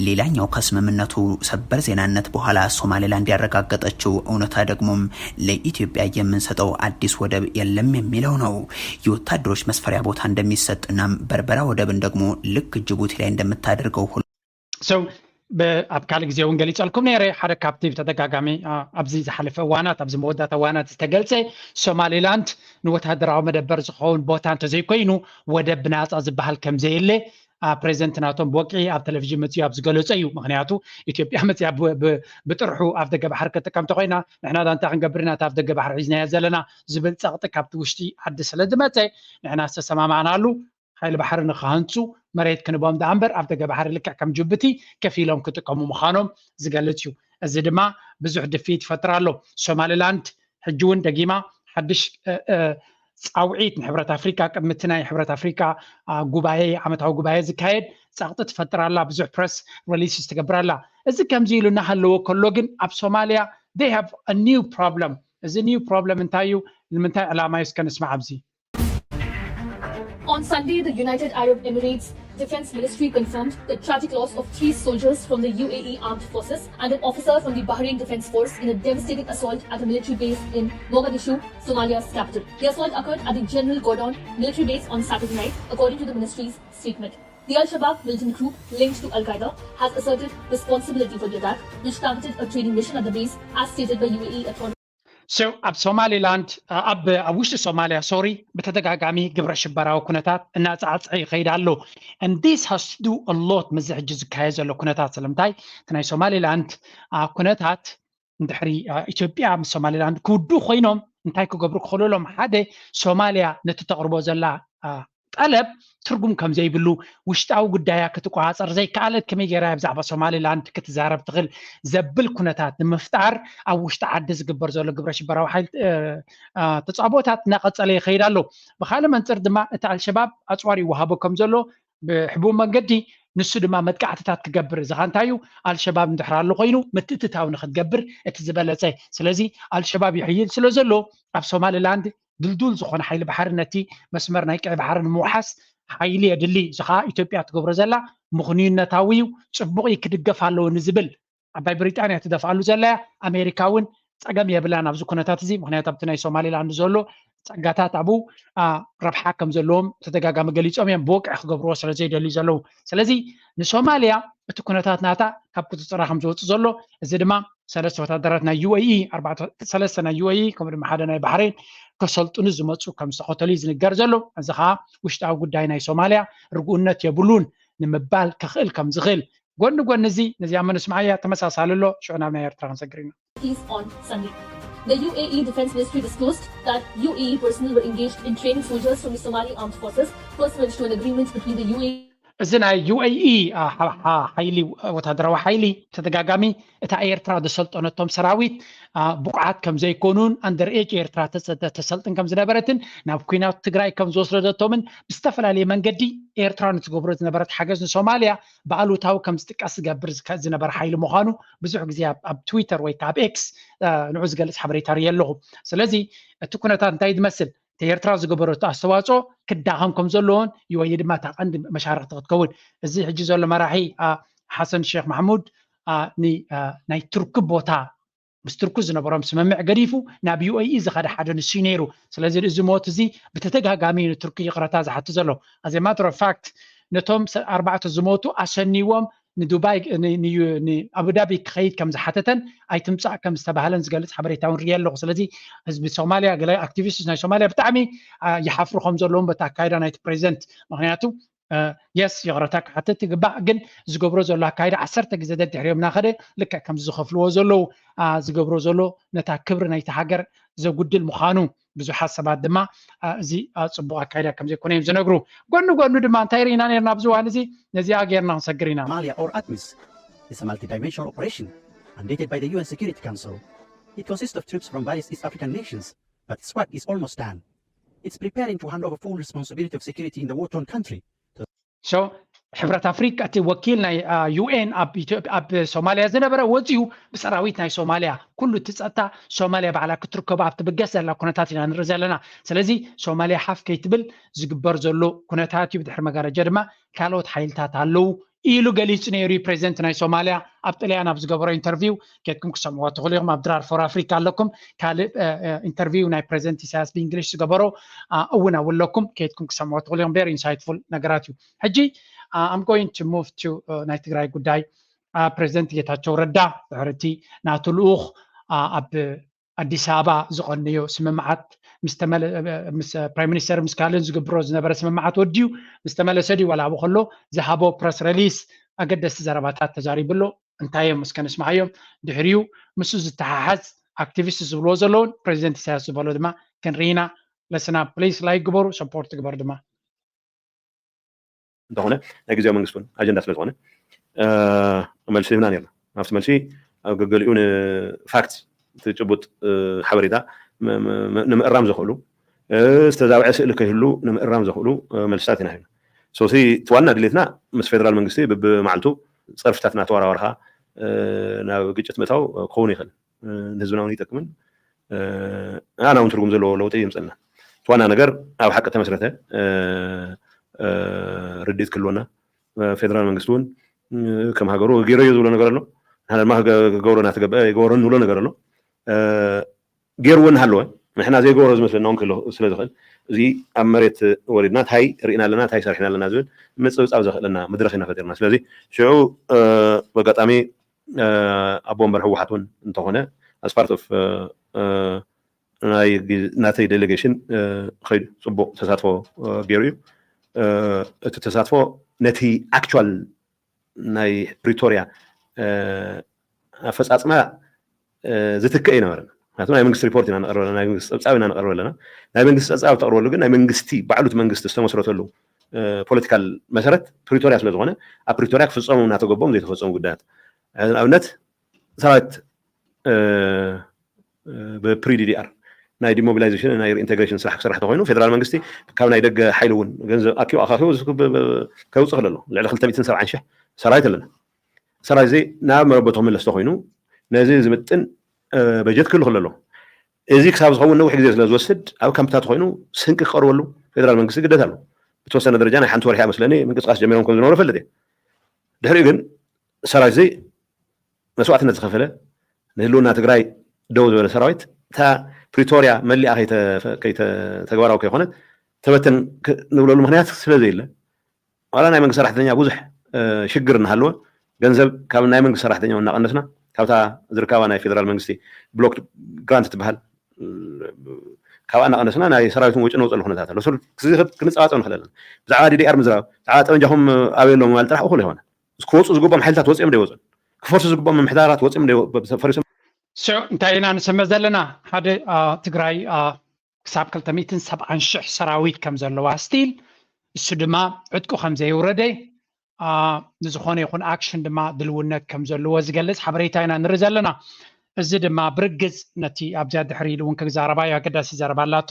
ሌላኛው ከስምምነቱ ሰበር ዜናነት በኋላ ሶማሌላንድ ያረጋገጠችው እውነታ ደግሞም ለኢትዮጵያ የምንሰጠው አዲስ ወደብ የለም የሚለው ነው። የወታደሮች መስፈሪያ ቦታ እንደሚሰጥና በርበራ ወደብን ደግሞ ልክ ጅቡቲ ላይ እንደምታደርገው ሁሉ So ኣብ ካልእ ግዜ እውን ገሊጸልኩም ነይረ። ሓደ ካብቲ ብተደጋጋሚ ኣብዚ ዝሓለፈ እዋናት ኣብዚ መወዳእታ እዋናት ዝተገልጸ ሶማሌላንድ ንወታደራዊ መደበር ዝኸውን ቦታ እንተዘይኮይኑ ወደብ ብናጻ ዝበሃል ከም ዘየለ ፕሬዚደንት ናቶም ብወግዒ ኣብ ቴሌቪዥን መፅዩ ኣብ ዝገለጸ እዩ። ምክንያቱ ኢትዮጵያ መፅያ ብጥርሑ ኣብ ደገ ባሕሪ ክጥቀም ተኮይና ንሕና ዳንታ ክንገብር ኢና ኣብ ደገ ባሕሪ ሒዝናያ ዘለና ዝብል ጸቕጢ ካብቲ ውሽጢ ዓዲ ስለ ዝመፀ ንሕና ዝተሰማማዕናሉ ሓይሊ ባሕሪ ንክሃንፁ መሬት ክንቦም ደኣ እምበር ኣብ ደገ ባሕሪ ልክዕ ከም ጅቡቲ ከፊሎም ክጥቀሙ ምዃኖም ዝገልፅ እዩ። እዚ ድማ ብዙሕ ድፍኢት ይፈጥር ኣሎ። ሶማሊላንድ ሕጂ እውን ደጊማ ሓድሽ ፃውዒት ንሕብረት ኣፍሪካ ቅድሚ እቲ ናይ ሕብረት ኣፍሪካ ጉባኤ ዓመታዊ ጉባኤ ዝካየድ ፃቕጢ ትፈጥር ኣላ። ብዙሕ ፕረስ ሪሊስ ትገብር ኣላ። እዚ ከምዚ ኢሉ እናሃለዎ ከሎ ግን ኣብ ሶማሊያ they have a new problem። እዚ new problem እንታይ እዩ? ንምንታይ ዕላማ እዩ? እስከ ንስማዕ ኣብዚ። On Sunday, the United Arab Emirates Defense Ministry confirmed the tragic loss of three soldiers from the U A E Armed Forces and an officer from the Bahrain Defense Force in a devastating assault at a military base in Mogadishu, Somalia's capital. The assault occurred at the General Gordon military base on Saturday night, according to the ministry's statement. The Al Shabaab militant group linked to Al Qaeda has asserted responsibility for the attack, which targeted a training mission at the base, as stated by U A E authorities. So ኣብ ሶማሊላንድ ኣብ ኣብ ውሽጢ ሶማሊያ ሶሪ ብተደጋጋሚ ግብረ ሽበራዊ ኩነታት እናፃዕፀ ይኸይድ ኣሎ። And this has to do a lot ምስዚ ሕጂ ዝካየድ ዘሎ ኩነታት። ስለምንታይ እቲ ናይ ሶማሊላንድ ኩነታት እንድሕሪ ኢትዮጵያ ምስ ሶማሊላንድ ክውዱ ኮይኖም እንታይ ክገብሩ ክኽእሉ ሎም ሓደ ሶማሊያ ነቲ ተቕርቦ ዘላ ጠለብ ትርጉም ከም ዘይብሉ፣ ውሽጣዊ ጉዳያ ክትቆፃፀር ዘይከኣለት ከመይ ገይራ ብዛዕባ ሶማሊላንድ ክትዛረብ ትኽእል ዘብል ኩነታት ንምፍጣር ኣብ ውሽጢ ዓዲ ዝግበር ዘሎ ግብረ ሽበራዊ ሓይል ተፃቦታት እናቐፀለ ይኸይድ ኣሎ። ብካልእ መንፅር ድማ እቲ ኣልሸባብ ኣፅዋር ይወሃቦ ከም ዘሎ ብሕቡእ መንገዲ ንሱ ድማ መጥቃዕትታት ክገብር እዚ ኸ እንታይ እዩ? ኣልሸባብ እንድሕር ኣሎ ኮይኑ ምትእትታው ንክትገብር እቲ ዝበለፀ። ስለዚ ኣልሸባብ ይሕይል ስለ ዘሎ ኣብ ሶማሊላንድ ድልዱል ዝኾነ ሓይሊ ባሕሪ ነቲ መስመር ናይ ቀይ ባሕሪ ንምውሓስ ሓይሊ የድሊ። እዚ ከዓ ኢትዮጵያ ትገብሮ ዘላ ምኽንዩነታዊ እዩ፣ ፅቡቕ እዩ፣ ክድገፍ ኣለዎ ንዝብል ዓባይ ብሪጣንያ ትደፍኣሉ ዘላ እያ። ኣሜሪካ እውን ፀገም የብላን ኣብዚ ኩነታት እዚ፣ ምክንያቱ ኣብቲ ናይ ሶማሊላንድ ዘሎ ፀጋታት ኣብኡ ረብሓ ከም ዘለዎም ተደጋጋሚ ገሊፆም እዮም፣ ብወቅዒ ክገብርዎ ስለ ዘይደልዩ ዘለዉ። ስለዚ ንሶማልያ እቲ ኩነታት ናታ ካብ ቁፅፅራ ከም ዝወፅእ ዘሎ፣ እዚ ድማ ሰለስተ ወታደራት ናይ ዩ ኤ ኢ፣ ሰለስተ ናይ ዩ ኤ ኢ ከምኡ ድማ ሓደ ናይ ባሕሬን ከሰልጥኑ ዝመፁ ከም ዝተኸተሉ እዩ ዝንገር ዘሎ። እዚ ከዓ ውሽጣዊ ጉዳይ ናይ ሶማልያ ርግኡነት የብሉን ንምባል ከኽእል ከም ዝኽእል ጎኒ ጎኒ እዚ ነዚኣ መነስምዓያ ተመሳሳሊ ኣሎ። ሽዑ ናብ ናይ ኤርትራ ክንሰግር ኢና። Is on Sunday. The U A E Defense Ministry disclosed that U A E personnel were engaged in training soldiers from the Somali Armed Forces, pursuant to an agreement between the U A E እዚ ናይ ዩ ኤ ኢ ሓይሊ ወታደራዊ ሓይሊ ተደጋጋሚ እታ ኤርትራ ዘሰልጠነቶም ሰራዊት ብቁዓት ከም ዘይኮኑን ኣንደር ኤጅ ኤርትራ ተሰልጥን ከም ዝነበረትን ናብ ኩናት ትግራይ ከም ዝወስደቶምን ብዝተፈላለየ መንገዲ ኤርትራ ንትገብሮ ዝነበረት ሓገዝ ንሶማልያ ብኣሉታዊ ከም ዝጥቀስ ዝገብር ዝነበረ ሓይሊ ምዃኑ ብዙሕ ግዜ ኣብ ትዊተር ወይ ከዓ ኣብ ኤክስ ንዑ ዝገልፅ ሓበሬታ ርኢ ኣለኹ። ስለዚ እቲ ኩነታት እንታይ ዝመስል እቲ ኤርትራ ዝገበረቶ ኣስተዋፅኦ ክዳኸም ከም ዘለዎን ዩ ኤ ኢ ድማ እታ ቀንዲ መሻርክቲ ክትከውን እዚ ሕጂ ዘሎ መራሒ ሓሰን ሼክ ማሕሙድ ናይ ቱርኪ ቦታ ምስ ቱርኪ ዝነበሮም ስምምዕ ገዲፉ ናብ ዩ ኤ ኢ ዝኸደ ሓደ ንሱ እዩ ነይሩ። ስለዚ እዚ ሞት እዚ ብተደጋጋሚ ንቱርኪ ይቕረታ ዝሓቱ ዘሎ። As a matter of fact ነቶም ኣርባዕተ ዝሞቱ ኣሰንይዎም ንዱባይ ንኣቡዳቢ ክኸይድ ከም ዝሓተተን ኣይትምፃእ ከም ዝተባህለን ዝገልፅ ሓበሬታ እውን ርየ ኣለኹ። ስለዚ ህዝቢ ሶማልያ ገለ ኣክቲቪስት ናይ ሶማልያ ብጣዕሚ ይሓፍሩ ከም ዘለዎም በቲ ኣካይዳ ናይቲ ፕሬዚደንት ምክንያቱ የስ ይቕረታ ክሓተት ይግባእ፣ ግን ዝገብሮ ዘሎ ኣካይዳ ዓሰርተ ግዜ ደድሕሪኦም እናኸደ ልክዕ ከምዚ ዝኸፍልዎ ዘለዉ ዝገብሮ ዘሎ ነታ ክብሪ ናይቲ ሃገር ዘጉድል ምዃኑ ብዙሓት ሰባት ድማ እዚ ፅቡቕ ኣካይዳ ከም ዘይኮነ እዮም ዝነግሩ። ጎኒ ጎኑ ድማ እንታይ ርኢና ነርና ኣብዚ እዋን እዚ ነዚኣ ጌርና ክንሰግር ኢና። Somalia or ATMIS is a multidimensional operation mandated by the U N Security Council. It consists of troops from various East African nations, but its work is almost done. It's preparing to hand over full responsibility of security in the war-torn country. So ሕብረት ኣፍሪካ እቲ ወኪል ናይ ዩ ኤን ኣብ ሶማልያ ዝነበረ ወፂኡ ብሰራዊት ናይ ሶማልያ ኩሉ እቲ ፀጥታ ሶማልያ ባዕላ ክትርከቦ ኣብ ትብገስ ዘላ ኩነታት ኢና ንርኢ ዘለና። ስለዚ ሶማልያ ሓፍ ከይትብል ዝግበር ዘሎ ኩነታት እዩ። ብድሕሪ መጋረጃ ድማ ካልኦት ሓይልታት ኣለዉ ኢሉ ገሊፁ ነይሩ እዩ ፕሬዚደንት ናይ ሶማልያ ኣብ ጥልያን ኣብ ዝገበሮ ኢንተርቪው። ኬድኩም ክሰምዕዎ ትኽእሉ ኢኹም። ኣብ ድራር ፎር ኣፍሪካ ኣለኩም። ካልእ ኢንተርቪው ናይ ፕሬዚደንት ኢሳያስ ብእንግሊሽ ዝገበሮ እውን ኣብለኩም። ኬድኩም ክሰምዕዎ ትኽእሉ ኢኹም። Very insightful ነገራት እዩ። ሕጂ I'm going to move to ናይ ትግራይ ጉዳይ። ፕሬዚደንት ጌታቸው ረዳ ድሕሪ እቲ ናቱ ልኡኽ ኣብ ኣዲስ ኣበባ ዝቐነዮ ስምምዓት ምስ ፕራይም ሚኒስተር ምስ ካልእን ዝግብሮ ዝነበረ ስምምዓት ወዲኡ ምስ ተመለሰ ድዩ ዋላ ኣብኡ ከሎ ዝሃቦ ፕረስ ሪሊስ ኣገደስቲ ዘረባታት ተዛሪቡ ኣሎ። እንታይ እዮም እስከ ንስምዓዮም። ድሕሪኡ ምስኡ ዝተሓሓዝ ኣክቲቪስት ዝብልዎ ዘለውን ፕሬዚደንት ኢሳያስ ዝበሎ ድማ ክንርኢ ኢና። ለስና ፕሊስ ላይክ ግበሩ፣ ሰፖርት ግበሩ ድማ። እንተኾነ ናይ ግዜያዊ መንግስቲ እውን ኣጀንዳ ስለ ዝኾነ መልሲ ሂብና ነርና። ኣብቲ መልሲ ኣብ ገገሊኡ ንፋክት እቲ ጭቡጥ ሓበሬታ ንምእራም ዘኽእሉ ዝተዛብዐ ስእሊ ከይህሉ ንምእራም ዘኽእሉ መልስታት ኢና ሂብና። ሶሲ እቲ ዋና ድሌትና ምስ ፌደራል መንግስቲ ብብመዓልቱ ፀርፍታት እናተወራወርካ ናብ ግጭት ምእታው ክኸውን ይኽእል። ንህዝብና እውን ይጠቅምን ኣና እውን ትርጉም ዘለዎ ለውጢ ይምፀልና። እቲ ዋና ነገር ኣብ ሓቂ ተመስረተ ርድኢት ክህልወና ፌደራል መንግስቲ እውን ከም ሃገሩ ገይረዮ ዝብሎ ነገር ኣሎ። ንሓደ ድማ ክገብሮ እናተገበአ ይገበሮ ንብሎ ነገር ኣሎ። ገይርዎ እናሃለወ ንሕና ዘይገበሮ ዝመስለና እውን ክህሎ ስለ ዝኽእል እዚ ኣብ መሬት ወሪድና እንታይ ርኢና ኣለና እንታይ ሰሪሕና ኣለና ዝብል ምፅብፃብ ዘኽእለና መድረኽ ኢና ፈጢርና። ስለዚ ሽዑ በጋጣሚ ኣቦ ወንበር ህወሓት እውን እንተኾነ as part of ናይ ናተይ ዴሌጌሽን ከይዱ ፅቡቕ ተሳትፎ ገይሩ እዩ። እቲ ተሳትፎ ነቲ ኣክቹዋል ናይ ፕሪቶሪያ ኣፈፃፅማ ዝትክእ ኣይነበረን። ምክንያቱ ናይ መንግስቲ ሪፖርት ኢና ነቕርብ ኣለና፣ ናይ መንግስቲ ፀብፃብ ኢና ነቕርብ ኣለና። ናይ መንግስቲ ፀብፃብ ተቕርበሉ ግን ናይ መንግስቲ ባዕሉ እቲ መንግስቲ ዝተመስረተሉ ፖለቲካል መሰረት ፕሪቶሪያ ስለዝኾነ ኣብ ፕሪቶሪያ ክፍፀሙ እናተገቦም ዘይተፈፀሙ ጉዳያት ንኣብነት ሰራዊት ብፕሪዲዲኣር ናይ ዲሞቢላይዜሽን ናይ ሪኢንቴግሬሽን ስራሕ ክሰርሕ ተኮይኑ ፌደራል መንግስቲ ካብ ናይ ደገ ሓይሊ እውን ገንዘብ ኣኪቡ ኣኻኪቡ ከውፅእ ክለሎ ልዕሊ ክልተ ሚእትን ሰብዓን ሽሕ ሰራዊት ኣለና። ሰራዊት እዚ ናብ መረበቱ ክምለስ ተኮይኑ ነዚ ዝምጥን በጀት ክህሉ ክለሎ እዚ ክሳብ ዝኸውን ነዊሕ ግዜ ስለ ዝወስድ ኣብ ካምፕታት ኮይኑ ስንቂ ክቀርበሉ ፌደራል መንግስቲ ግደት ኣሎ። ብተወሰነ ደረጃ ናይ ሓንቲ ወርሒ መስለኒ ምንቅስቃስ ጀሚሮም ከም ዝነበሩ ፈልጥ እየ። ድሕሪኡ ግን ሰራዊት እዚ መስዋዕትነት ዝኸፈለ ንህልውና ትግራይ ደው ዝበለ ሰራዊት እታ ፕሪቶሪያ መሊኣ ተግባራዊ ከይኮነት ተበተን ንብለሉ ምክንያት ስለ ዘየለ ዋላ ናይ መንግስቲ ሰራሕተኛ ብዙሕ ሽግር እናሃለወ ገንዘብ ካብ ናይ መንግስቲ ሰራሕተኛ እናቀነስና ካብታ ዝርከባ ናይ ፌደራል መንግስቲ ብሎክ ግራንት ትበሃል ካብኣ እናቀነስና ናይ ሰራዊትን ወጪ ነውፀሉ ኩነታት ኣሎ። ክንፀባፀብ ንክእል ኣለና። ብዛዕባ ዲዲኣር ምዝራብ ብዛዕባ ጠመንጃኹም ኣበይ ኣሎ ምባል ጥራሕ እኩል ይኮነ። ክወፁ ዝግብኦም ሓይልታት ወፂኦም ዶ ይወፁን ክፈርሱ ዝግብኦም ምምሕዳራት ወፂኦም ፈሪሶም ስዑ እንታይ ኢና ንሰምዕ ዘለና ሓደ ትግራይ ክሳብ ክልተ ሚእትን ሰብዓን ሽሕ ሰራዊት ከም ዘለዋ ስቲል እሱ ድማ ዕጥቁ ከም ዘየውረደ ንዝኾነ ይኹን ኣክሽን ድማ ድልውነት ከም ዘለዎ ዝገልፅ ሓበሬታ ኢና ንርኢ ዘለና። እዚ ድማ ብርግፅ ነቲ ኣብዚኣ ድሕሪ ኢሉ እውን ክዛረባዮ ኣገዳሲ ዘረባ ኣላቶ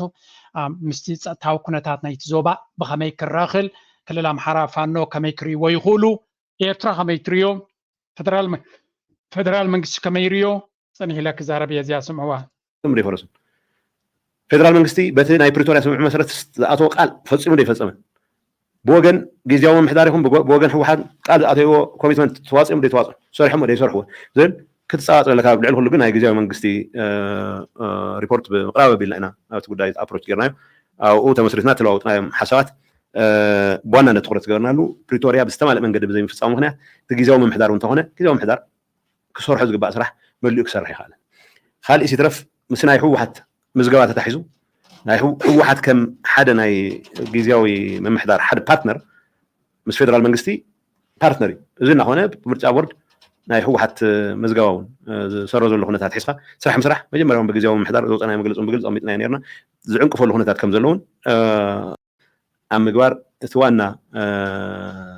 ምስቲ ፀጥታዊ ኩነታት ናይቲ ዞባ ብኸመይ ክራኽል ክልል ኣምሓራ ፋኖ ከመይ ክርእይዎ ይኽእሉ ኤርትራ ከመይ ትርእዮ ፈደራል መንግስቲ ከመይ ይርእዮ ፀኒሕ ኢለ ክዛረብ እየ እዚኣ ስምዕዋ። ዘይፈረሱን ፌደራል መንግስቲ በቲ ናይ ፕሪቶርያ ስምምዕ መሰረት ዝኣተዎ ቃል ፈፂሙ ዘይፈፀመን ብወገን ግዝያዊ ምምሕዳር ይኹን ብወገን ህወሓት ቃል ዝኣተይዎ ኮሚትመንት ተዋፂኦም ዘይተዋፅኦም ሰሪሖም ዘይሰርሕዎ ዝብል ክትፀባፀበለ ካብ ልዕሊ ኩሉ ግን ናይ ግዝያዊ መንግስቲ ሪፖርት ብምቅራብ ኣቢልና ኢና ኣብቲ ጉዳይ ኣፕሮች ጌርናዮ ኣብኡ ተመስሪትና ተለዋውጥናዮም ሓሳባት ብዋናነት ትኩረት ዝገበርናሉ ፕሪቶርያ ብዝተማልእ መንገዲ ብዘይምፍፃሙ ምክንያት እቲ ግዝያዊ ምምሕዳር እውን እንተኾነ ግዝያዊ ምምሕዳር ክሰርሖ ዝግባእ ስራሕ መሊኡ ክሰርሕ ይኽኣል። ካልእ ሲትረፍ ምስ ናይ ህወሓት ምዝገባ ተታሒዙ ናይ ህወሓት ከም ሓደ ናይ ግዝያዊ ምምሕዳር ሓደ ፓርትነር ምስ ፌደራል መንግስቲ ፓርትነር እዩ። እዚ እናኾነ ምርጫ ቦርድ ናይ ህወሓት ምዝገባ እውን ዝሰረዘሉ ኩነታት ሒዝካ ስራሕ ምስራሕ መጀመርያ እውን ብግዝያዊ ምምሕዳር ዘውፀናዮ መግለፂ እውን ብግልፂ ኣሚጥናዮ ነርና ዝዕንቅፈሉ ኩነታት ከም ዘለውን ኣብ ምግባር እቲ ዋና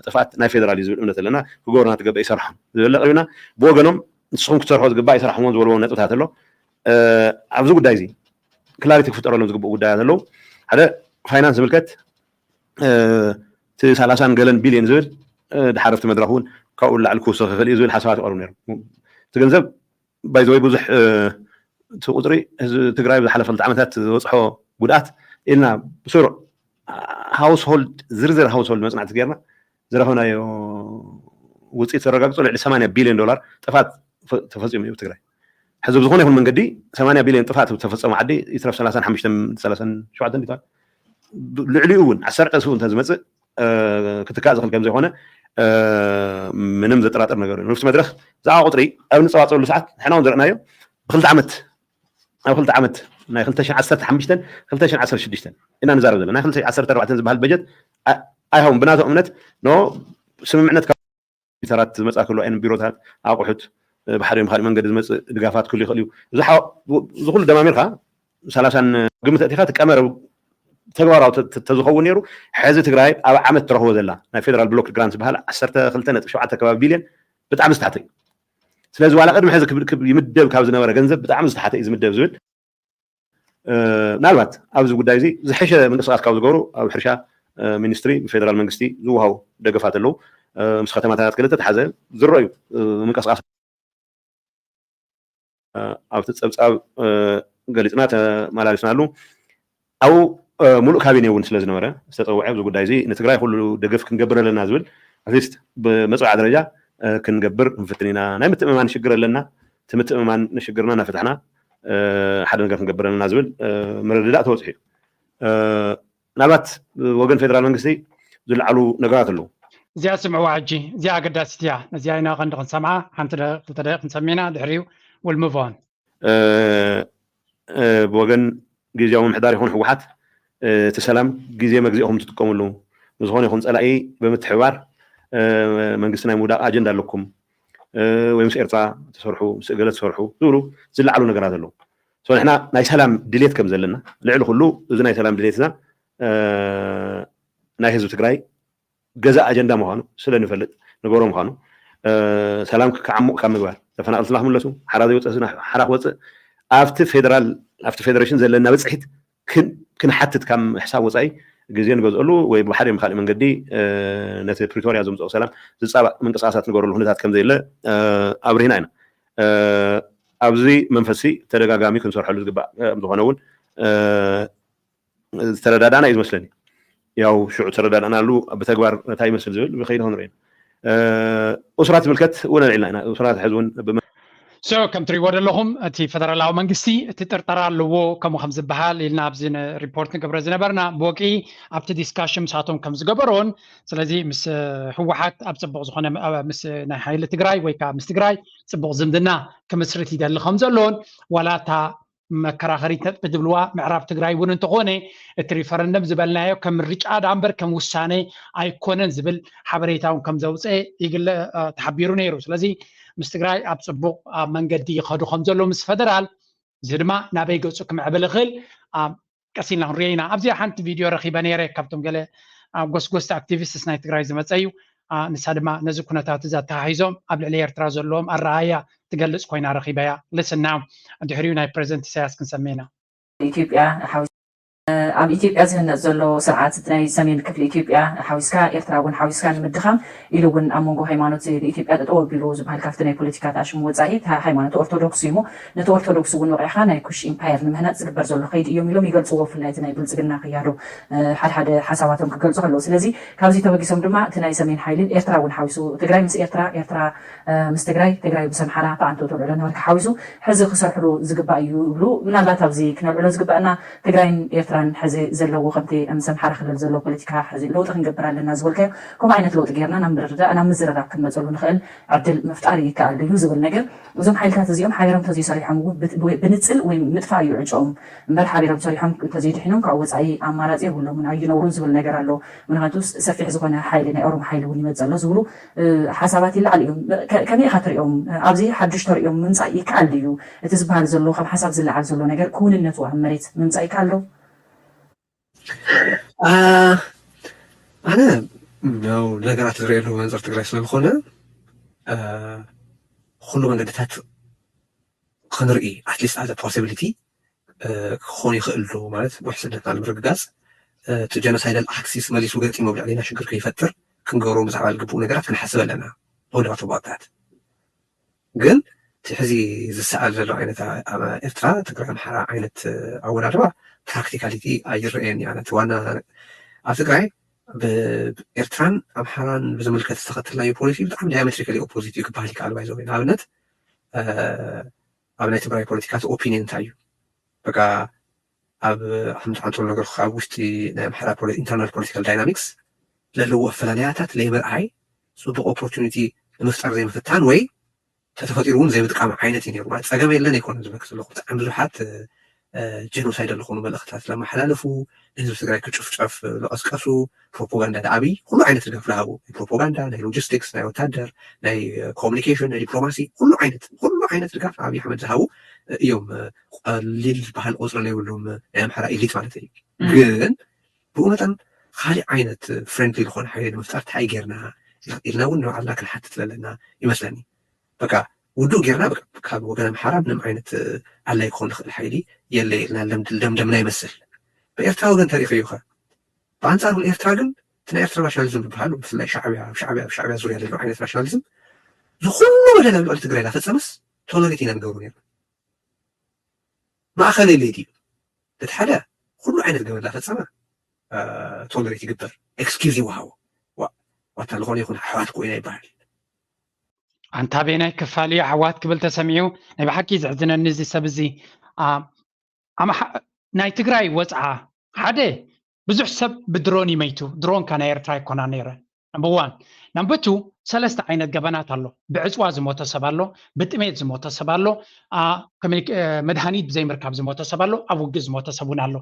ጥፍኣት ናይ ፌደራል እዩ ዝብል እምነት ኣለና። ክገብሩና ትገብአ ይሰርሖም ዝብል ኣቕሪብና ብወገኖም ንስኹም ክትሰርሖ ዝግባእ ይሰርሖምዎ ዝበልዎ ነጥብታት ኣሎ። ኣብዚ ጉዳይ እዚ ክላሪቲ ክፍጠረሎም ዝግብኡ ጉዳያት ኣለዉ። ሓደ ፋይናንስ ዝምልከት እቲ ሰላሳን ገለን ቢልዮን ዝብል ድሓር ኣብቲ መድረክ እውን ካብኡ ላዕሊ ክውስኽ ይኽእል እዩ ዝብል ሓሳባት ይቐርቡ ነይሮም። እቲ ገንዘብ ባይዘወይ ብዙሕ እቲ ቁፅሪ ህዝቢ ትግራይ ብዝሓለፈ ክልተ ዓመታት ዝበፅሖ ጉድኣት ኢልና ብስሩዕ ሃውስሆልድ ዝርዝር ሃውስሆልድ መፅናዕቲ ጌርና ዝረኸብናዮ ውፅኢት ዘረጋግፆ ልዕሊ ሰማንያ ቢልዮን ዶላር ጥፋት ተፈፂሙ እዩ ትግራይ። ሕዚ ብዝኾነ ይኹን መንገዲ ሰማንያ ቢልዮን ጥፋት ዝተፈፀመ ዓዲ ይትረፍ ሰላሳን ሓሙሽተን ሰላሳን ሸውዓተን ልዕሊኡ እውን ዓሰርተ ስኡ እንተዝመፅእ ክትካእ ዝኽእል ከም ዘይኮነ ምንም ዘጠራጥር ነገር እዩ። ንፍቲ መድረክ ብዛዕባ ቁፅሪ ኣብ ንፀባፀበሉ ሰዓት ንሕና እውን ዘርእናዮ ብክልተ ዓመት ኣብ ክልተ ዓመት ናይ ክልተ ሽሕን ዓሰርተ ሓሙሽተን ክልተ ሽሕን ዓሰርተ ሽዱሽተን ኢና ንዛረብ ዘለና። ናይ ክልተ ሽሕን ዓሰርተ ኣርባዕተን ዝበሃል በጀት ኣይኸውን ብናቶም እምነት ኖ ስምምዕነት ኮምፒውተራት ዝመፅኣ ክህልዋ እየን ቢሮታት ኣቑሑት ብሓደ ብካሊእ መንገዲ ዝመፅእ ድጋፋት ክህሉ ይኽእል እዩ። እዚ ኩሉ ደማሚርካ ሰላሳን ግምት ኣእቲኻ እቲ ቀመር ተግባራዊ ተዝኸውን ነይሩ ሕዚ ትግራይ ኣብ ዓመት ትረኽቦ ዘላ ናይ ፌደራል ብሎክ ግራንት ዝበሃል ዓሰርተ ክልተ ነጥቢ ሸውዓተ ከባቢ ቢልዮን ብጣዕሚ ዝተሓተ እዩ። ስለዚ ዋላ ቅድሚ ሕዚ ይምደብ ካብ ዝነበረ ገንዘብ ብጣዕሚ ዝተሓተ እዩ ዝምደብ ዝብል ምናልባት ኣብዚ ጉዳይ እዚ ዝሐሸ ምንቅስቃስ ካብ ዝገብሩ ኣብ ሕርሻ ሚኒስትሪ ብፌደራል መንግስቲ ዝወሃቡ ደገፋት ኣለዉ። ምስ ከተማታት ክልተ ተሓዘ ዝረዩ ምንቅስቃስ ኣብቲ ፀብፃብ ገሊፅና ተመላሊስናሉ። ኣብኡ ሙሉእ ካቢኔ እውን ስለ ዝነበረ ዝተፀውዐ ኣብዚ ጉዳይ እዚ ንትግራይ ኩሉ ደገፍ ክንገብር ኣለና ዝብል ኣትሊስት ብመፅውዓ ደረጃ ክንገብር ክንፍትን ኢና። ናይ ምትእምማን ሽግር ኣለና፣ እቲ ምትእምማን ንሽግርና እናፈታሕና ሓደ ነገር ክንገብር ኣለና ዝብል ምርድዳእ ተበፂሑ እዩ። ምናልባት ወገን ፌደራል መንግስቲ ዝለዓሉ ነገራት ኣለዉ። እዚኣ ስምዕዋ ሕጂ እዚኣ ኣገዳሲት እያ። ነዚኣ ኢና ቀንዲ ክንሰምዓ ሓንቲ ክልተ ደቂቕ ክንሰሚና ድሕሪኡ ውልምቮን ብወገን ግዜያዊ ምምሕዳር ይኹን ህወሓት እቲ ሰላም ግዜ መግዚእኹም ትጥቀምሉ ንዝኾነ ይኹን ፀላኢ ብምትሕብባር መንግስቲ ናይ ምውዳቕ ኣጀንዳ ኣለኩም ወይ ምስ ኤርትራ ትሰርሑ ምስ እገለ ትሰርሑ ዝብሉ ዝለዓሉ ነገራት ኣለዉ። ንሕና ናይ ሰላም ድሌት ከም ዘለና ልዕሊ ኩሉ እዚ ናይ ሰላም ድሌትና ናይ ህዝቢ ትግራይ ገዛ ኣጀንዳ ምዃኑ ስለ ንፈልጥ ንገብሮ ምዃኑ ሰላም ክዓሙቕ ካብ ምግባር፣ ተፈናቐልትና ክምለሱ፣ ሓራ ዘይወፅእ ሓራ ክወፅእ፣ ኣብቲ ፌደራል ኣብቲ ፌደሬሽን ዘለና ብፅሒት ክንሓትት ካብ ምሕሳብ ወፃኢ ግዜ ንገዝአሉ ወይ ብሓደ ብካሊእ መንገዲ ነቲ ፕሪቶርያ ዘምፅኦ ሰላም ዝፃባእ ምንቅስቃሳት ንገረሉ ኩነታት ከምዘየለ ኣብርሂና ኢና። ኣብዚ መንፈስሲ ተደጋጋሚ ክንሰርሐሉ ዝግባእ ከምዝኾነ እውን ዝተረዳዳና እዩ ዝመስለኒ። ያው ሽዑ ተረዳዳናሉ ብተግባር እንታይ ይመስል ዝብል ብኸይዲ ክንርኢ ኢና። ኡስራ ትምልከት እውን ኣልዒልና ኢና። ኡስራ ሕዚ እውን ሶ ከም ትሪእዎ ዘለኹም እቲ ፈደራላዊ መንግስቲ እቲ ጥርጠራ ኣለዎ ከምኡ ከም ዝበሃል ኢልና ኣብዚ ሪፖርት ንገብረ ዝነበርና ብወቂ ኣብቲ ዲስካሽን ምሳቶም ከም ዝገበሮን ስለዚ ምስ ህወሓት ኣብ ፅቡቕ ዝኾነ ምስ ናይ ሓይሊ ትግራይ ወይ ከዓ ምስ ትግራይ ፅቡቕ ዝምድና ክምስርት ይደሊ ከም ዘሎን ዋላ እታ መከራኸሪት ነጥቢ ዝብልዋ ምዕራብ ትግራይ እውን እንተኾነ እቲ ሪፈረንደም ዝበልናዮ ከም ምርጫ ዳኣ እምበር ከም ውሳነ ኣይኮነን ዝብል ሓበሬታ እውን ከም ዘውፅአ ይግለ ተሓቢሩ ነይሩ። ስለዚ ምስ ትግራይ ኣብ ፅቡቕ ኣብ መንገዲ ይኸዱ ከም ዘሎ ምስ ፈደራል እዚ ድማ ናበይ ገፁ ክምዕብል ይኽእል ቀስ ኢልና ክንሪኦ ኢና። ኣብዚኣ ሓንቲ ቪድዮ ረኺበ ነይረ ካብቶም ገለ ጎስጎስቲ ኣክቲቪስትስ ናይ ትግራይ ዝመፀ እዩ። ንሳ ድማ ነዚ ኩነታት እዚ ኣተሓሒዞም ኣብ ልዕሊ ኤርትራ ዘለዎም ኣረኣያ ትገልጽ ኮይና ረኺበያ። ልስና ድሕሪኡ ናይ ፕሬዚደንት ኢሳያስ ክንሰምዕ ኢና። ኢትዮጵያ ኣብ ኢትዮጵያ ዝህነፅ ዘሎ ስርዓት ናይ ሰሜን ክፍሊ ኢትዮጵያ ሓዊስካ ኤርትራ እውን ሓዊስካ ንምድኻም ኢሉ እውን ኣብ መንጎ ሃይማኖት ኢትዮጵያ ጠጠው ኣቢሉ ዝበሃል ካብቲ ናይ ፖለቲካ ተኣሽሙ ወፃኢ ሃይማኖት ኦርቶዶክስ እዩ። ነቲ ኦርቶዶክስ እውን ወቂዕካ ናይ ኩሽ ኢምፓየር ንምህናፅ ዝግበር ዘሎ ከይዲ እዮም ኢሎም ይገልፅዎ። ብፍላይ እቲ ናይ ብልፅግና ክያዶ ሓደ ሓደ ሓሳባቶም ክገልፁ ከለዉ ስለዚ ካብዚ ተበጊሶም ድማ እቲ ናይ ሰሜን ሓይልን ኤርትራ እውን ሓዊሱ ትግራይ ምስ ኤርትራ ኤርትራ ምስ ትግራይ ትግራይ ምስ ኣምሓራ ተዓንቶ ተልዕሎ ነበርካ ሓዊሱ ሕዚ ክሰርሕሉ ዝግባእ እዩ ይብሉ። ምናልባት ኣብዚ ክነልዕሎ ዝግባእና ትግራይን ኤርትራን ሕዚ ዘለዎ ከምቲ ምስ ኣምሓራ ክልል ዘሎ ፖለቲካ ሕዚ ለውጢ ክንገብር ኣለና ዝበልካዮ ከምኡ ዓይነት ለውጢ ጌርና ናብ ምርድዳእ ናብ ምዝርራብ ክንመፀሉ ንኽእል ዕድል ምፍጣር ይከኣል እዩ ዝብል ነገር እዞም ሓይልታት እዚኦም ሓቢሮም ተዘይሰሪሖም እውን ብንፅል ወይ ምጥፋእ እዩ ዕጭኦም እምበር ሓቢሮም ሰሪሖም እንተዘይድሒኖም ካብ ወፃኢ ኣማራፂ የብሎምን ኣይነብሩን ዝብል ነገር ኣሎ። ምክንያቱ ሰፊሕ ዝኾነ ሓይሊ ናይ ኦሮሞ ሓይሊ እውን ይመፅእ ኣሎ ዝብሉ ሓሳባት ይለዓሉ እዮም። ከመይ ኢኻ ትሪኦም? ኣብዚ ሓዱሽ ተሪኦም ምምፃእ ይከኣል ድዩ? እቲ ዝበሃል ዘሎ ከም ሓሳብ ዝለዓል ዘሎ ነገር ክውንነቱ ኣብ መሬት ምምፃእ ይከኣል ዶ? ኣነ ያው ነገራት ዝሪኦ ኣለኹ መንፅር ትግራይ ስለዝኾነ ኩሉ መንገድታት ክንርኢ ኣትሊስት ኣዘ ፖሲቢሊቲ ክኾን ይኽእል ዶ ማለት ውሕስነትና ንምርግጋፅ እቲ ጀኖሳይዳል ኣክሲስ መሊሱ ገጢሙ ኣብ ልዕሌና ሽግር ከይፈጥር ክንገብሮ ብዛዕባ ዝግብኡ ነገራት ክንሓስብ ኣለና። ወደባት ቦታት ግን እቲ ሕዚ ዝሰኣል ዘሎ ዓይነት ኣብ ኤርትራ ትግራይ ኣምሓራ ዓይነት ኣወዳድባ ፕራክቲካሊቲ ኣይረኣየን እዩ። ኣነ እቲ ዋና ኣብ ትግራይ ብኤርትራን ኣምሓራን ብዝምልከት ዝተኸተልናዮ ፖሊሲ ብጣዕሚ ዳያሜትሪካሊ ኦፖዚት እዩ ክበሃል ይከኣል። ባይዘ ንኣብነት ኣብ ናይ ትግራይ ፖለቲካ እቲ ኦፒኒየን እንታይ እዩ? በቃ ኣብ ከምቲ ዓንተሎ ነገር ኣብ ውሽጢ ናይ ኣምሓራ ኢንተርናል ፖለቲካል ዳይናሚክስ ለለዉ ኣፈላለያታት ለይምርኣይ ፅቡቅ ኦፖርቹኒቲ ንምፍጣር ዘይምፍታን ወይ ተተፈጢሩ እውን ዘይምጥቃም ዓይነት እዩ ነይሩ። ማለት ፀገም የለን ኣይኮነን ዝበክ ዘለኹ ብጣዕሚ ብዙሓት ጀኖሳይድ ዝኾኑ መልእኽትታት ለመሓላለፉ ንህዝቢ ትግራይ ክጭፍጨፍ ለቐስቀሱ ፕሮፓጋንዳ ንኣብይ ኩሉ ዓይነት ድጋፍ ዝሃቡ ናይ ፕሮፓጋንዳ ናይ ሎጂስቲክስ ናይ ወታደር ናይ ኮሚኒኬሽን ናይ ዲፕሎማሲ ኩሉ ዓይነት ኩሉ ዓይነት ድጋፍ ንኣብይ ኣሕመድ ዝሃቡ እዮም። ቀሊል ዝበሃል ቁፅሪ ዘይብሎም ናይ ኣምሓራ ኢሊት ማለት እዩ። ግን ብኡ መጠን ካሊእ ዓይነት ፍሬንድሊ ዝኾነ ሓይሊ ንምፍጣር እንታይ ጌርና ኢልና እውን ንባዕልና ክንሓትት ዘለና ይመስለኒ። በቃ ውዱእ ጌርና ካብ ወገን ኣምሓራ ምንም ዓይነት ኣላይ ክኾን ዝኽእል ሓይሊ የለ ኢልና ደምደምና ይመስል። ብኤርትራ ወገን ተሪኸዩኸ ብኣንፃሩ ኤርትራ ግን እቲ ናይ ኤርትራ ናሽናሊዝም ዝበሃል ብፍላይ ሻዕብያ ኣብ ሻዕብያ ኣብ ሻዕብያ ዙርያ ዘሎ ዓይነት ናሽናሊዝም ዝኩሉ በደል ኣብ ልዕሊ ትግራይ እናፈፀመስ ቶለሬት ኢና ንገብሩ ነርና። ማእኸል የለ ድዩ? እቲ ሓደ ኩሉ ዓይነት ገበን እናፈፀመ ቶለሬት ይግበር፣ ኤክስኪውዝ ይወሃቦ። ዋታ ዝኾነ ይኹን ኣሕዋት ኮይና ይበሃል። ኣንታ ቤናይ ክፋል እዩ ኣሕዋት ክብል ተሰሚዑ። ናይ ብሓቂ ዘሕዝነኒ እዚ ሰብ እዚ ናይ ትግራይ ወፅዓ ሓደ ብዙሕ ሰብ ብድሮን ይመይቱ። ድሮን ካ ናይ ኤርትራ ኣይኮና ነይረ። ነምበር ዋን። ነምበር ቱ፣ ሰለስተ ዓይነት ገበናት ኣሎ። ብዕፅዋ ዝሞተ ሰብ ኣሎ፣ ብጥሜት ዝሞተ ሰብ ኣሎ፣ መድሃኒት ብዘይምርካብ ዝሞተ ሰብ ኣሎ፣ ኣብ ውግእ ዝሞተ ሰብ እውን ኣሎ።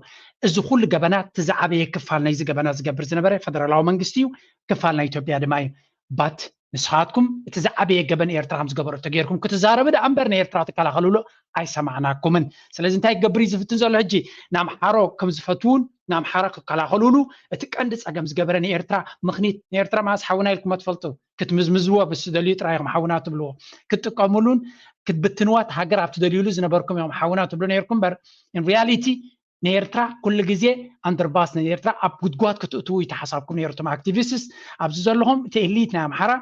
እዚ ኩሉ ገበናት እቲ ዝዓበየ ክፋል ናይዚ ገበናት ዝገብር ዝነበረ ፈደራላዊ መንግስቲ እዩ፣ ክፋል ናይ ኢትዮጵያ ድማ እዩ። ባት ንስኻትኩም እቲ ዝዓበየ ገበን ኤርትራ ከም ዝገበሮ ተገይርኩም ክትዛረቡ ደኣ እምበር ንኤርትራ ትከላኸልሉ ኣይሰማዕናኩምን። ስለዚ እንታይ ክገብር እዩ ዝፍትን ዘሎ ሕጂ ንኣምሓሮ ከም ዝፈትውን ንኣምሓራ ክከላኸሉሉ እቲ ቀንዲ ፀገም ዝገበረ ንኤርትራ ምኽኒት ንኤርትራ ማስ ሓውና ኢልኩም ትፈልጡ ክትምዝምዝዎ ብስ ደልዩ ጥራይ ኢኹም ሓውና ትብልዎ ክትጥቀሙሉን ክትብትንዋ እቲ ሃገር ኣብ ትደልዩሉ ዝነበርኩም ኢኹም ሓውና ትብሉ ነርኩም እምበር in reality ንኤርትራ ኩሉ ግዜ ኣንደርባስ ንኤርትራ ኣብ ጉድጓድ ክትእትዉ ይተሓሳብኩም ነርኩም ኣክቲቪስትስ ኣብዚ ዘለኹም እቲ ኤሊት ናይ ኣምሓራ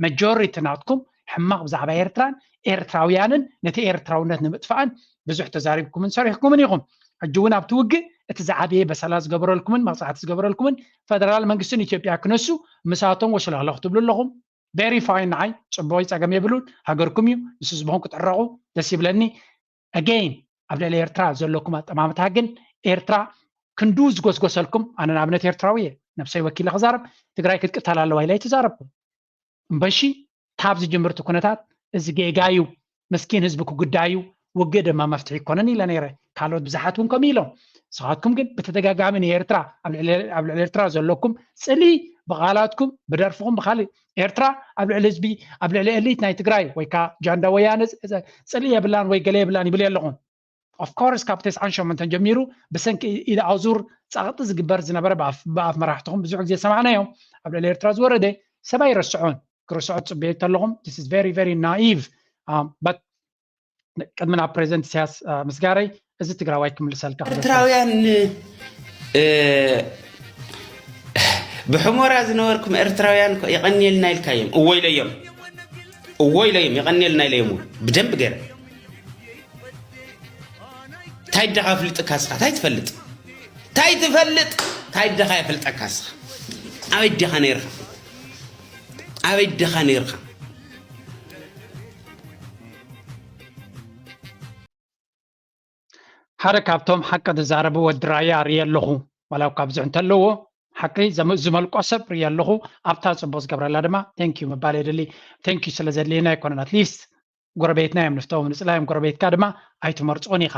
መጆሪቲ ናትኩም ሕማቕ ብዛዕባ ኤርትራን ኤርትራውያንን ነቲ ኤርትራውነት ንምጥፋእን ብዙሕ ተዛሪብኩምን ሰሪሕኩምን ኢኹም ሕጂ እውን ኣብቲ ውግእ እቲ ዝዓበየ በሰላ ዝገበረልኩምን መቕፃዕቲ ዝገበረልኩምን ፈደራል መንግስትን ኢትዮጵያ ክነሱ ምሳቶም ወሽለኽለኽ ትብሉ ኣለኹም very fine ንዓይ ፅቡቕ ጸገም የብሉን ሃገርኩም እዩ ንሱ ዝበኹም ክትዕረቑ ደስ ይብለኒ again ኣብ ልዕሊ ኤርትራ ዘለኩም ኣጠማምታ ግን ኤርትራ ክንዱ ዝጎስጎሰልኩም ኣነ ንኣብነት ኤርትራዊ እየ ነብሰይ ወኪለ ክዛረብ ትግራይ ክትቅተል ኣለዋ ኢለ ኣይተዛረብኩም እምበሺ ካብ ዝጅምርቲ ኩነታት እዚ ጌጋ እዩ ምስኪን ህዝቢ ክጉዳዩ ውግእ ድማ መፍትሒ ይኮነን ኢለ ነይረ ካልኦት ብዙሓት እውን ከምኡ ኢሎም ንስኻትኩም ግን ብተደጋጋሚ ንኤርትራ ኣብ ልዕሊ ኤርትራ ዘለኩም ፅሊ ብቃላትኩም ብደርፍኹም ብካሊእ ኤርትራ ኣብ ልዕሊ ህዝቢ ኣብ ልዕሊ ኤሊት ናይ ትግራይ ወይ ከዓ ጃንዳ ወያነ ፅሊ የብላን ወይ ገለ የብላን ይብል ኣለኹም of course ካብ ተስዓን ሸሞንተን ጀሚሩ ብሰንኪ ኢድ ኣዙር ፃቕጢ ዝግበር ዝነበረ ብኣፍ መራሕትኹም ብዙሕ ግዜ ሰማዕናዮም ኣብ ልዕሊ ኤርትራ ዝወረደ ሰብ ኣይረስዖን ክርስዖ ትፅበዩ ተለኹም this is very very naive but ቅድሚ ናብ ፕሬዚደንት ኢሳያስ ምስጋረይ እዚ ትግራዋይ ክምልሰልካ ኤርትራውያን ብሕሞራ ዝነበርኩም ኤርትራውያን የቐንየልና ኢልካዮም እዎ ኢለዮም እዎ ኢለዮም የቐንየልና ኢለዮም ብደንብ ገይረ እንታይ ደኻ ፍልጥካ ስኻ እንታይ ትፈልጥ እንታይ ትፈልጥ እንታይ ደኻ የፈልጠካ ስኻ ኣበይ ደኻ ነይርካ ኣበይ ደኻ ነይርካ ሓደ ካብቶም ሓቂ ዝዛረቡ ወዲ ራያ ርየ ኣለኹ ዋላ ካብዚ እንተለዎ ሓቂ ዝመልቆ ሰብ ርየ ኣለኹ ኣብታ ፅቡቅ ዝገብረላ ድማ thank you ምባል የድሊ thank you ስለ ዘድልየና ኣይኮነን at least ጎረቤትና እዮም ንፍተዎም ንፅላዮም ጎረቤትካ ድማ ኣይትመርፆን ኢኻ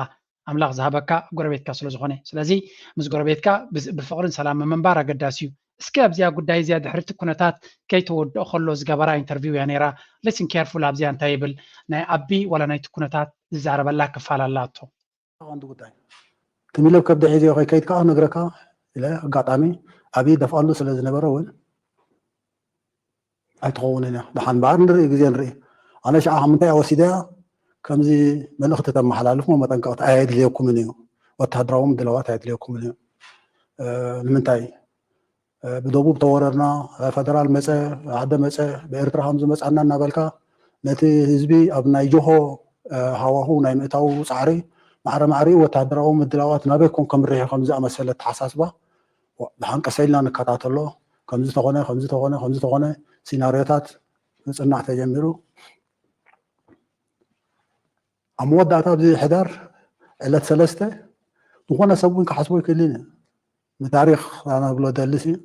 ኣምላኽ ዝሃበካ ጎረቤትካ ስለ ዝኾነ ስለዚ ምስ ጎረቤትካ ብፍቕርን ሰላም ምንባር ኣገዳሲ እዩ እስኪ ኣብዚኣ ጉዳይ እዚኣ ድሕርቲ ኩነታት ከይተወድኦ ከሎ ዝገበራ interview እያ ነይራ listen careful ኣብዚኣ እንታይ ይብል ናይ ኣቢ ዋላ ናይቲ ኩነታት ዝዛረበላ ክፋል ኣላቶ ቀንዲ ጉዳይ ትሚለብ ከብደ ሒዘዮ ከይከይድ ከዓ ክነግረካ ኢለ ኣጋጣሚ ኣብይ ደፍኣሉ ስለ ዝነበረ እውን ኣይትኸውንን እያ ደሓን በኣር ንርኢ ግዜ ንርኢ ኣነ ሸዓ ካብ ምንታይ ወሲደያ ከምዚ መልእኽቲ ተመሓላልፍ ሞ መጠንቀቕቲ ኣየድልየኩምን እዩ ወተሃደራዊ ምድላዋት ኣየድልየኩምን እዩ ንምንታይ ብደቡብ ተወረርና ፈደራል መፀ ሓደ መፀ ብኤርትራ ከም ዝመፃና እናበልካ ነቲ ህዝቢ ኣብ ናይ ጆሆ ሃዋሁ ናይ ምእታው ፃዕሪ ማዕረ ማዕሪኡ ወተሃደራዊ ምድላዋት ናበይ ኮን ከምርሕ ከም ዝኣመሰለ ተሓሳስባ ብሓንቀሰ ኢልና ንከታተሎ ከምዚ ተኾነ ከምዚ ተኾነ ከምዚ ተኾነ ሲናሪዮታት ክፅናዕ ተጀሚሩ ኣብ መወዳእታ ኣብዚ ሕዳር ዕለት ሰለስተ ዝኾነ ሰብ እውን ክሓስቦ ይክእልን እዩ ንታሪክ ኣነብሎ ደልስ እዩ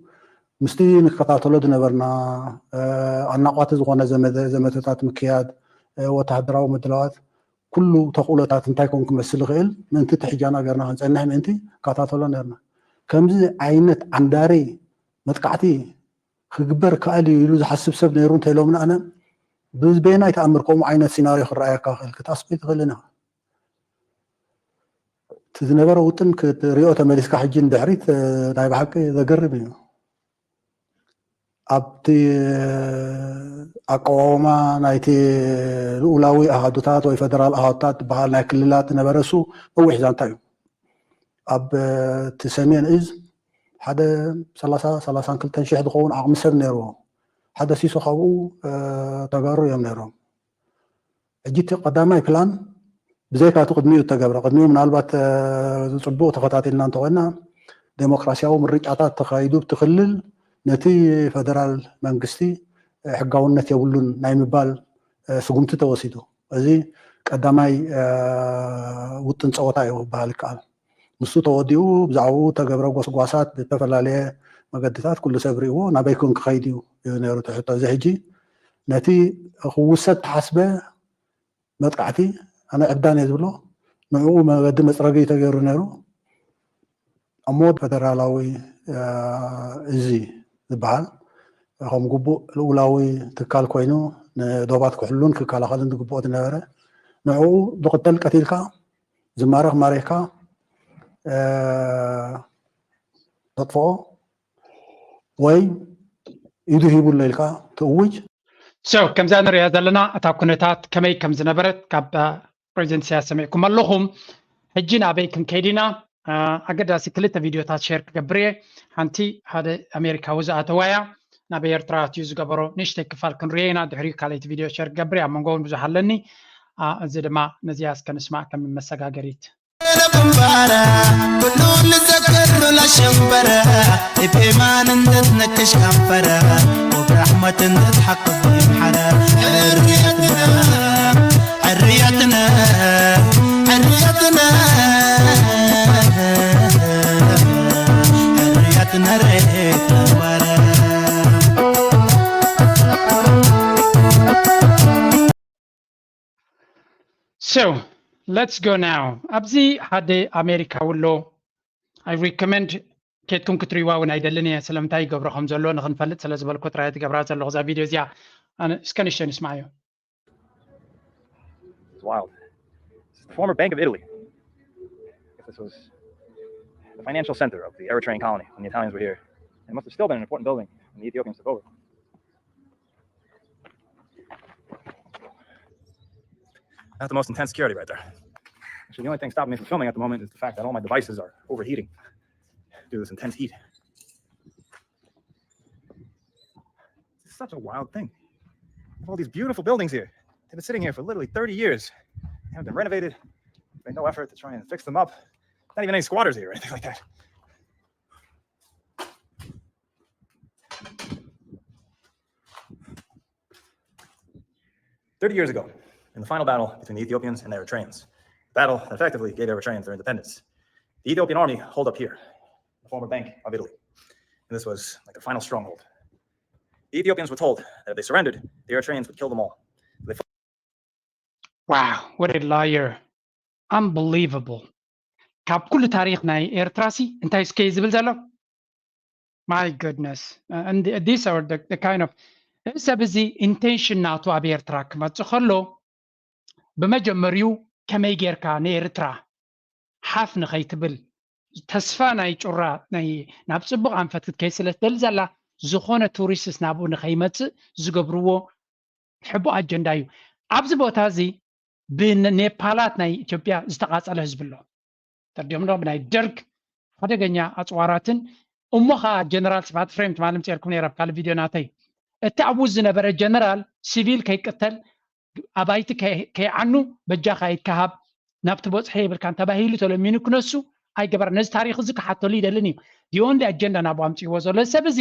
ምስቲ ንከታተሎ ዝነበርና ኣናቋቲ ዝኾነ ዘመተታት ምክያድ ወተሃደራዊ ምድላዋት ኩሉ ተኽእሎታት እንታይ ኮን ክመስል ይኽእል ምእንቲ ትሕጃና ገርና ክንፀንሕ ምእንቲ ከታተሎ ነርና ከምዚ ዓይነት ዓንዳሪ መጥቃዕቲ ክግበር ከኣል እዩ ኢሉ ዝሓስብ ሰብ ነይሩ እንተኢሎምና ኣነ ብበየናይ ተኣምር ከምኡ ዓይነት ሲናርዮ ክረኣየካ ክእል ክትኣስበ ትኽእል ኢና እቲ ዝነበረ ውጥን ክትሪኦ ተመሊስካ ሕጂ ንድሕሪት ናይ ብሓቂ ዘገርም እዩ ኣብቲ ኣቀዋውማ ናይቲ ልኡላዊ ኣሃዱታት ወይ ፈደራል ኣሃዱታት ዝበሃል ናይ ክልላት ዝነበረ እሱ ነዊሕ ዛንታ እዩ ኣብ እቲ ሰሜን እዝ ሓደ ሰላሳ ሰላሳን ክልተን ሽሕ ዝኸውን ዓቕሚ ሰብ ነይርዎ ሓደ ሲሶ ካብኡ ተጋሩ እዮም ነይሮም ሕጂ እቲ ቀዳማይ ፕላን ብዘይካ እቲ ቅድሚኡ እተገብረ ቅድሚኡ ምናልባት ዝፅቡቅ ተኸታቲልና እንተኮይና ዴሞክራሲያዊ ምርጫታት ተካይዱ እቲ ክልል ነቲ ፈደራል መንግስቲ ሕጋውነት የብሉን ናይ ምባል ስጉምቲ ተወሲዱ። እዚ ቀዳማይ ውጥን ፀወታ እዩ ክበሃል ይከኣል። ንሱ ተወዲኡ ብዛዕባኡ እተገብረ ጎስጓሳት ብዝተፈላለየ መገድታት ኩሉ ሰብ ሪእዎ ናበይ ኮን ክኸይድ እዩ እዩ ነይሩ እቲ ሕቶ። እዚ ሕጂ ነቲ ክውሰድ ተሓስበ መጥቃዕቲ ኣነ ዕብዳን እየ ዝብሎ ንዕኡ መገዲ መፅረጊ እዩ ተገይሩ ነይሩ። እሞ ፈደራላዊ እዚ ዝበሃል ከም ግቡእ ልኡላዊ ትካል ኮይኑ ንዶባት ክሕሉን ክከላኸልን ዝግብኦ ዝነበረ ንዕኡ ዝቕተል ቀቲልካ ዝማረኽ ማሪኽካ ተጥፍኦ ወይ ኢዱ ሂቡሎ ኢልካ ትእውጅ። So ከምዛ ንሪኣ ዘለና እታ ኩነታት ከመይ ከም ዝነበረት ካብ ፕሬዚደንት ኢሳያስ ሰሚዕኩም ኣለኹም። ሕጂ ናበይ ክንከይድ ኢና? ኣገዳሲ ክልተ ቪድዮታት ሸር ክገብር እየ። ሓንቲ ሓደ ኣሜሪካዊ ዝኣተዋ እያ። ናብ ኤርትራ ኣትዩ ዝገበሮ ንእሽተይ ክፋል ክንሪኦ ኢና። ድሕሪኡ ካልኣይቲ ቪድዮ ሸር ክገብር እየ። ኣብ መንጎ እውን ብዙሕ ኣለኒ። እዚ ድማ ነዚኣ እስከ ንስማዕ ከም መሰጋገሪት። ኩሉ ንዘክር ላሸንበረ ኢቤማን እንድትነክሽ ከንፈረ ወብራሕመት እንድትሓቅፍ ይምሓረ ሕርየትና ሕርየትና ሕርየትና ሕርየትና ሬት ነበረ So let's go now። ኣብዚ ሓደ ኣሜሪካዊ ኣሎ። I recommend ኬድኩም ክትሪዋ እውን ኣይደልን እየ። ስለምንታይ ይገብሮ ከም ዘሎ ንክንፈልጥ ስለ ዝበልኩ ጥራይ ትገብራ ዘለኹ እዛ ቪድዮ እዚኣ። እስከ ንሽተ ንስማዕዮ። It's wild. This is the former Bank of Italy. This was the financial center of the Eritrean colony when the Italians were here. It must have still been an important building when the Ethiopians took over. That's the most intense security right there. Actually, the only thing stopping me from filming at the moment is the fact that all my devices are overheating due to this intense heat. It's such a wild thing. All these beautiful buildings here. They've been sitting here for literally thirty years. They haven't been renovated. Made no effort to try and fix them up. Not even any squatters here or anything like that. Thirty years ago, in the final battle between the Ethiopians and the Eritreans, battle that effectively gave Eritreans their independence, the Ethiopian army holed up here, the former Bank of Italy. And this was like the final stronghold. The Ethiopians were told that if they surrendered, the Eritreans would kill them all. Wow, what a liar. Unbelievable. ካብ ኩሉ ታሪክ ናይ ኤርትራ ሲ እንታይ እስከ ዝብል ዘሎ? My goodness. And these are the, the kind of እዚ ሰብ እዚ ኢንቴንሽን ናቱ ኣብ ኤርትራ ክመፅእ ከሎ ብመጀመሪኡ ከመይ ጌርካ ንኤርትራ ሓፍ ንኸይትብል ተስፋ ናይ ጩራ ናይ ናብ ፅቡቅ ኣንፈት ክትከይድ ስለ ትደሊ ዘላ ዝኾነ ቱሪስትስ ናብኡ ንኸይመፅእ ዝገብርዎ ሕቡእ ኣጀንዳ እዩ። ኣብዚ ቦታ እዚ ብኔፓላት ናይ ኢትዮጵያ ዝተቃፀለ ህዝቢ ኣሎ። ተርዲኦም ዶ ብናይ ደርግ ሓደገኛ ኣፅዋራትን እሞ ከዓ ጀነራል ስብሓት ፍሬም ትማሊ ምፅኤልኩም ነይረ ኣብ ካልእ ቪድዮ ናተይ እቲ ኣብኡ ዝነበረ ጀነራል ሲቪል ከይቅተል ኣባይቲ ከይዓኑ በጃኻ ይከሃብ ናብቲ በፅሐ የብልካን ተባሂሉ ተለሚኑ ክነሱ ኣይገበረ ነዚ ታሪክ እዚ ክሓተሉ ይደልን እዩ። ዲኦንሊ ኣጀንዳ ናብኡ ኣምፅዎ ዘሎ ሰብ እዚ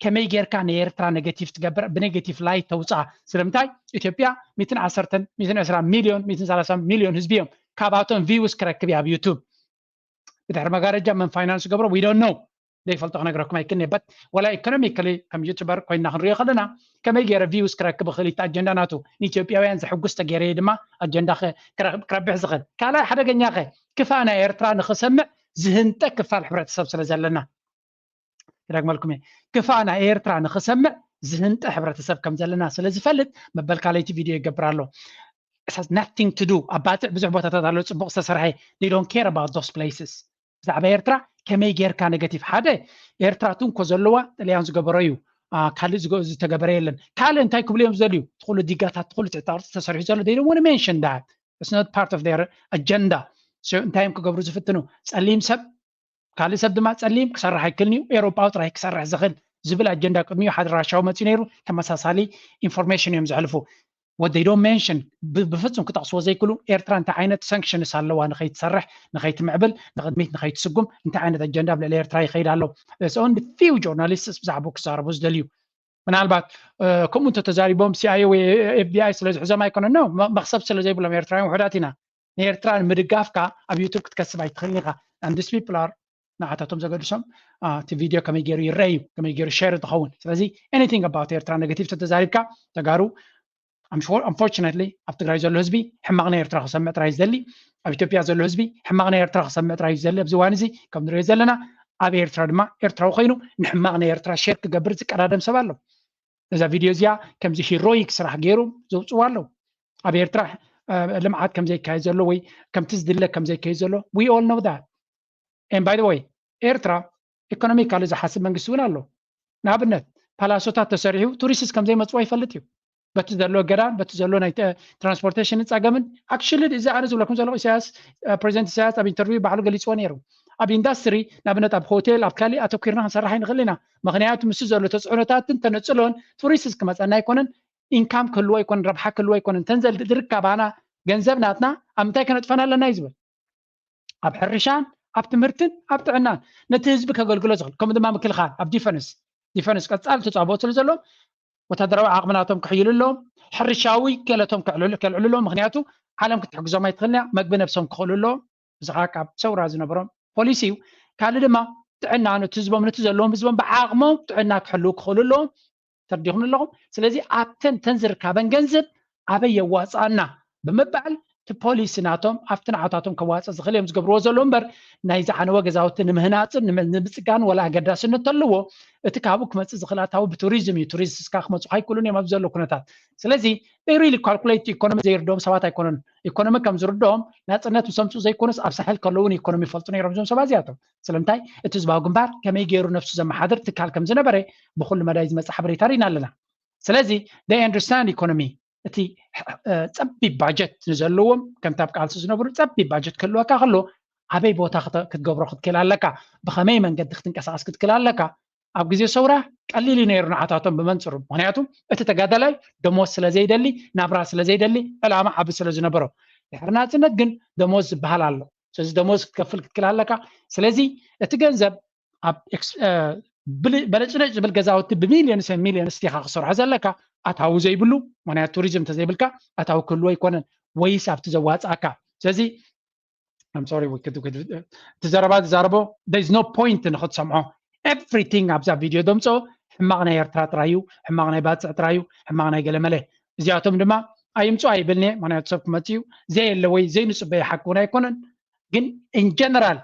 ከመይ ጌርካ ንኤርትራ ኔጌቲቭ ትገብር ብኔጌቲቭ ላይት ተውፅኣ ስለምንታይ ኢትዮጵያ ሚትን ዓሰርተን ሚትን ዕስራ ሚልዮን ሚትን ሰላሳ ሚልዮን ህዝቢ እዮም ካብኣቶም ቪውስ ክረክብ እዩ ኣብ ዩቱብ ብድሕሪ መጋረጃ መን ፋይናንስ ገብሮ we don't know ዘይፈልጦ ክነግረኩም ኣይክእል በት ወላ ኢኮኖሚካሊ ከም ዩቱበር ኮይና ክንሪኦ ከለና ከመይ ገይረ ቪውስ ክረክብ እኽእል እቲ ኣጀንዳ ናቱ ንኢትዮጵያውያን ዘሕጉስ ተገይረ ድማ ኣጀንዳ ክረብሕ ዝኽእል ካልኣይ ሓደገኛ ከ ክፋ ናይ ኤርትራ ንክሰምዕ ዝህንጠ ክፋል ሕብረተሰብ ስለ ዘለና ክደግመልኩም እየ ክፋ ናይ ኤርትራ ንክሰምዕ ዝህንጠ ሕብረተሰብ ከም ዘለና ስለ ዝፈልጥ መበል ካልኣይቲ ቪድዮ ይገብር ኣሎ has nothing to do ኣብ ባፅዕ ብዙሕ ቦታታት ኣሎ ፅቡቅ ዝተሰርሐ they don't care about those places ብዛዕባ ኤርትራ ከመይ ጌርካ ኔጋቲቭ ሓደ ኤርትራ ትንኮ ዘለዋ ጥልያን ዝገበሮ እዩ ካልእ ዝተገበረ የለን ካልእ እንታይ ክብሉ እዮም ዝደልዩ ትኩሉ ዲጋታት ትኩሉ ትዕጣቅርፂ ተሰሪሑ ዘሎ they don't want to mention that it's not part of their agenda እንታይ እዮም ክገብሩ ዝፍትኑ ጸሊም ሰብ ካልእ ሰብ ድማ ጸሊም ክሰርሕ ኣይክእልን እዩ ኤሮጳዊ ጥራይ ክሰርሕ ዝኽእል ዝብል ኣጀንዳ ቅድሚኡ ሓደ ራሻዊ መፅኡ ነይሩ ተመሳሳሊ ኢንፎርሜሽን እዮም ዘሕልፉ what they don't mention ብፍፁም ክጠቕስዎ ዘይክእሉ ኤርትራ እንታይ ዓይነት ሳንክሽንስ ኣለዋ ንኸይትሰርሕ ንኸይትምዕብል ንቕድሚት ንኸይትስጉም እንታይ ዓይነት ኣጀንዳ ኣብ ልዕሊ ኤርትራ ይኸይድ ኣሎ it's only few journalists ብዛዕባኡ ክዛረቡ ዝደልዩ ምናልባት ከምኡ እንተተዛሪቦም ሲኣይኤ ወይ ኤፍቢኣይ ስለ ዝሕዞም ኣይኮነን no መኽሰብ ስለ ዘይብሎም ኤርትራውያን ውሑዳት ኢና ንኤርትራ ንምድጋፍካ ኣብ ዩቱብ ክትከስብ ኣይትኽእልን ኢኻ and these people are ንዓታቶም ዘገድሶም እቲ ቪድዮ ከመይ ገይሩ ይረአ እዩ ከመይ ገይሩ ሸር ዝኸውን ስለዚ anything about ኤርትራ negative ተተዛሪብካ ተጋሩ unfortunately ኣብ ትግራይ ዘሎ ህዝቢ ሕማቕ ናይ ኤርትራ ክሰምዕ ጥራይ ዝደሊ ኣብ ኢትዮጵያ ዘሎ ህዝቢ ሕማቕ ናይ ኤርትራ ክሰምዕ ጥራይ ዝደሊ ኣብዚ እዋን እዚ ከም ንሪኦ ዘለና ኣብ ኤርትራ ድማ ኤርትራዊ ኮይኑ ንሕማቕ ናይ ኤርትራ ሸር ክገብር ዝቀዳደም ሰብ ኣሎ እዛ ቪድዮ እዚኣ ከምዚ ሂሮይክ ስራሕ ገይሩ ዘውፅዋ ኣለዉ ኣብ ኤርትራ ልምዓት ከም ዘይካየድ ዘሎ ወይ ከምቲ ዝድለ ከም ዘይካየድ ዘሎ we all know that and by the way ኤርትራ ኢኮኖሚካሊ ዝሓስብ መንግስቲ እውን ኣሎ። ንኣብነት ፓላሶታት ተሰሪሑ ቱሪስትስ ከም ዘይመፅዋ ይፈልጥ እዩ። በቲ ዘሎ እገዳን በቲ ዘሎ ናይ ትራንስፖርቴሽን ፀገምን፣ actually እዚ ኣነ ዝብለኩም ዘለኹ፣ ኢሳያስ፣ ፕሬዚደንት ኢሳያስ ኣብ ኢንተርቪው ባዕሉ ገሊፅዎ ነይሩ። ኣብ ኢንዳስትሪ፣ ንኣብነት ኣብ ሆቴል፣ ኣብ ካሊእ ኣተኲርና ክንሰርሕ ኣይንኽእል ኢና። ምክንያቱ ምስ ዘሎ ተፅዕኖታትን ተነፅሎን ቱሪስትስ ክመፀና ኣይኮነን፣ ኢንካም ክህልዎ ኣይኮነን፣ ረብሓ ክህልዎ ኣይኮነን። እተን ዝርከባና ገንዘብ ናትና ኣብ ምንታይ ከነጥፈን ኣለና እዩ ዝብል። ኣብ ሕርሻን ኣብ ትምህርትን ኣብ ጥዕናን ነቲ ህዝቢ ከገልግሎ ዝኽእል፣ ከምኡ ድማ ምክልኻል ኣብ ዲፈንስ፣ ዲፈንስ ቀፃሊ ተፃብኦ ስለ ዘሎ ወታደራዊ ዓቕሚ ናቶም ክሕይሉ ኣለዎም፣ ሕርሻዊ ክእለቶም ከልዕሉ ኣለዎም። ምክንያቱ ዓለም ክትሕግዞም ኣይትኽእልን እያ። መግቢ ነብሶም ክኽእሉ ኣለዎም። እዚ ከዓ ካብ ሰውራ ዝነበሮም ፖሊሲ እዩ። ካልእ ድማ ጥዕና፣ ነቲ ህዝቦም፣ ነቲ ዘለዎም ህዝቦም ብዓቕሞም ጥዕና ክሕልው ክኽእሉ ኣለዎም። ተረዲኹም ኣለኹም? ስለዚ ኣብተን ተን ዝርካበን ገንዘብ ኣበይ የዋፅኣና ብምባል እቲ ፖሊሲ ናቶም ኣብቲ ንዓታቶም ከዋፅእ ዝኽእል እዮም ዝገብርዎ ዘለዉ እምበር ናይ ዝዓነወ ገዛውቲ ንምህናፅን ንምፅጋን ወላ ኣገዳስነት ተለዎ። እቲ ካብኡ ክመፅእ ዝኽእል ኣታዊ ብቱሪዝም እዩ። ቱሪስት እስካ ክመፁ ኣይክእሉን እዮም ኣብ ዘሎ ኩነታት። ስለዚ ሪሊ ካልኩሌት ኢኮኖሚ ዘይርድኦም ሰባት ኣይኮነን። ኢኮኖሚ ከም ዝርድኦም ናፅነት ምስ ኣምፅኡ ዘይኮነስ ኣብ ሳሕል ከለውን ኢኮኖሚ ይፈልጡ ነይሮም እዞም ሰባት እዚኣቶም። ስለምንታይ እቲ ህዝባዊ ግንባር ከመይ ገይሩ ነፍሱ ዘመሓድር ትካል ከም ዝነበረ ብኩሉ መዳይ ዝመፅእ ሓበሬታ ርኢና ኣለና። ስለዚ they understand ኢኮኖሚ። እቲ ጸቢብ ባጀት ንዘለዎም ከምቲ ኣብ ቃልሲ ዝነብሩ ጸቢብ ባጀት ክህልወካ ከሎ ኣበይ ቦታ ክትገብሮ ክትክእል ኣለካ፣ ብኸመይ መንገዲ ክትንቀሳቀስ ክትክእል ኣለካ። ኣብ ግዜ ሰውራ ቀሊል እዩ ነይሩ ንዓታቶም ብመንፅሩ። ምክንያቱ እቲ ተጋዳላይ ደሞዝ ስለ ዘይደሊ፣ ናብራ ስለ ዘይደሊ፣ ዕላማ ዓቢ ስለ ዝነበሮ። ድሕሪ ናፅነት ግን ደሞዝ ዝበሃል ኣሎ። ስለዚ ደሞዝ ክትከፍል ክትክእል ኣለካ። ስለዚ እቲ ገንዘብ ኣብ በለጭለጭ ዝብል ገዛውቲ ብሚልዮንስ ሚልዮንስ ዲኻ ክሰርሖ ዘለካ፣ ኣታዊ ዘይብሉ። ምክንያቱ ቱሪዝም እንተዘይብልካ ኣታዊ ክህልዎ ኣይኮነን፣ ወይስ ኣብቲ ዘዋፅኣካ። ስለዚ I'm sorry፣ እቲ ዘረባ ዝዛረቦ there is no point ንክትሰምዖ። ኤቭሪቲንግ ኣብዛ ቪድዮ ደምፅኦ ሕማቕ ናይ ኤርትራ ጥራይ እዩ፣ ሕማቕ ናይ ባፅዕ ጥራይ እዩ፣ ሕማቕ ናይ ገለመለ። እዚኣቶም ድማ ኣይምፁ ኣይብልኒ፣ ምክንያቱ ሰብ ክመፅእ እዩ። ዘየለ ወይ ዘይንፅበዮ ሓቂ እውን ኣይኮነን። ግን in general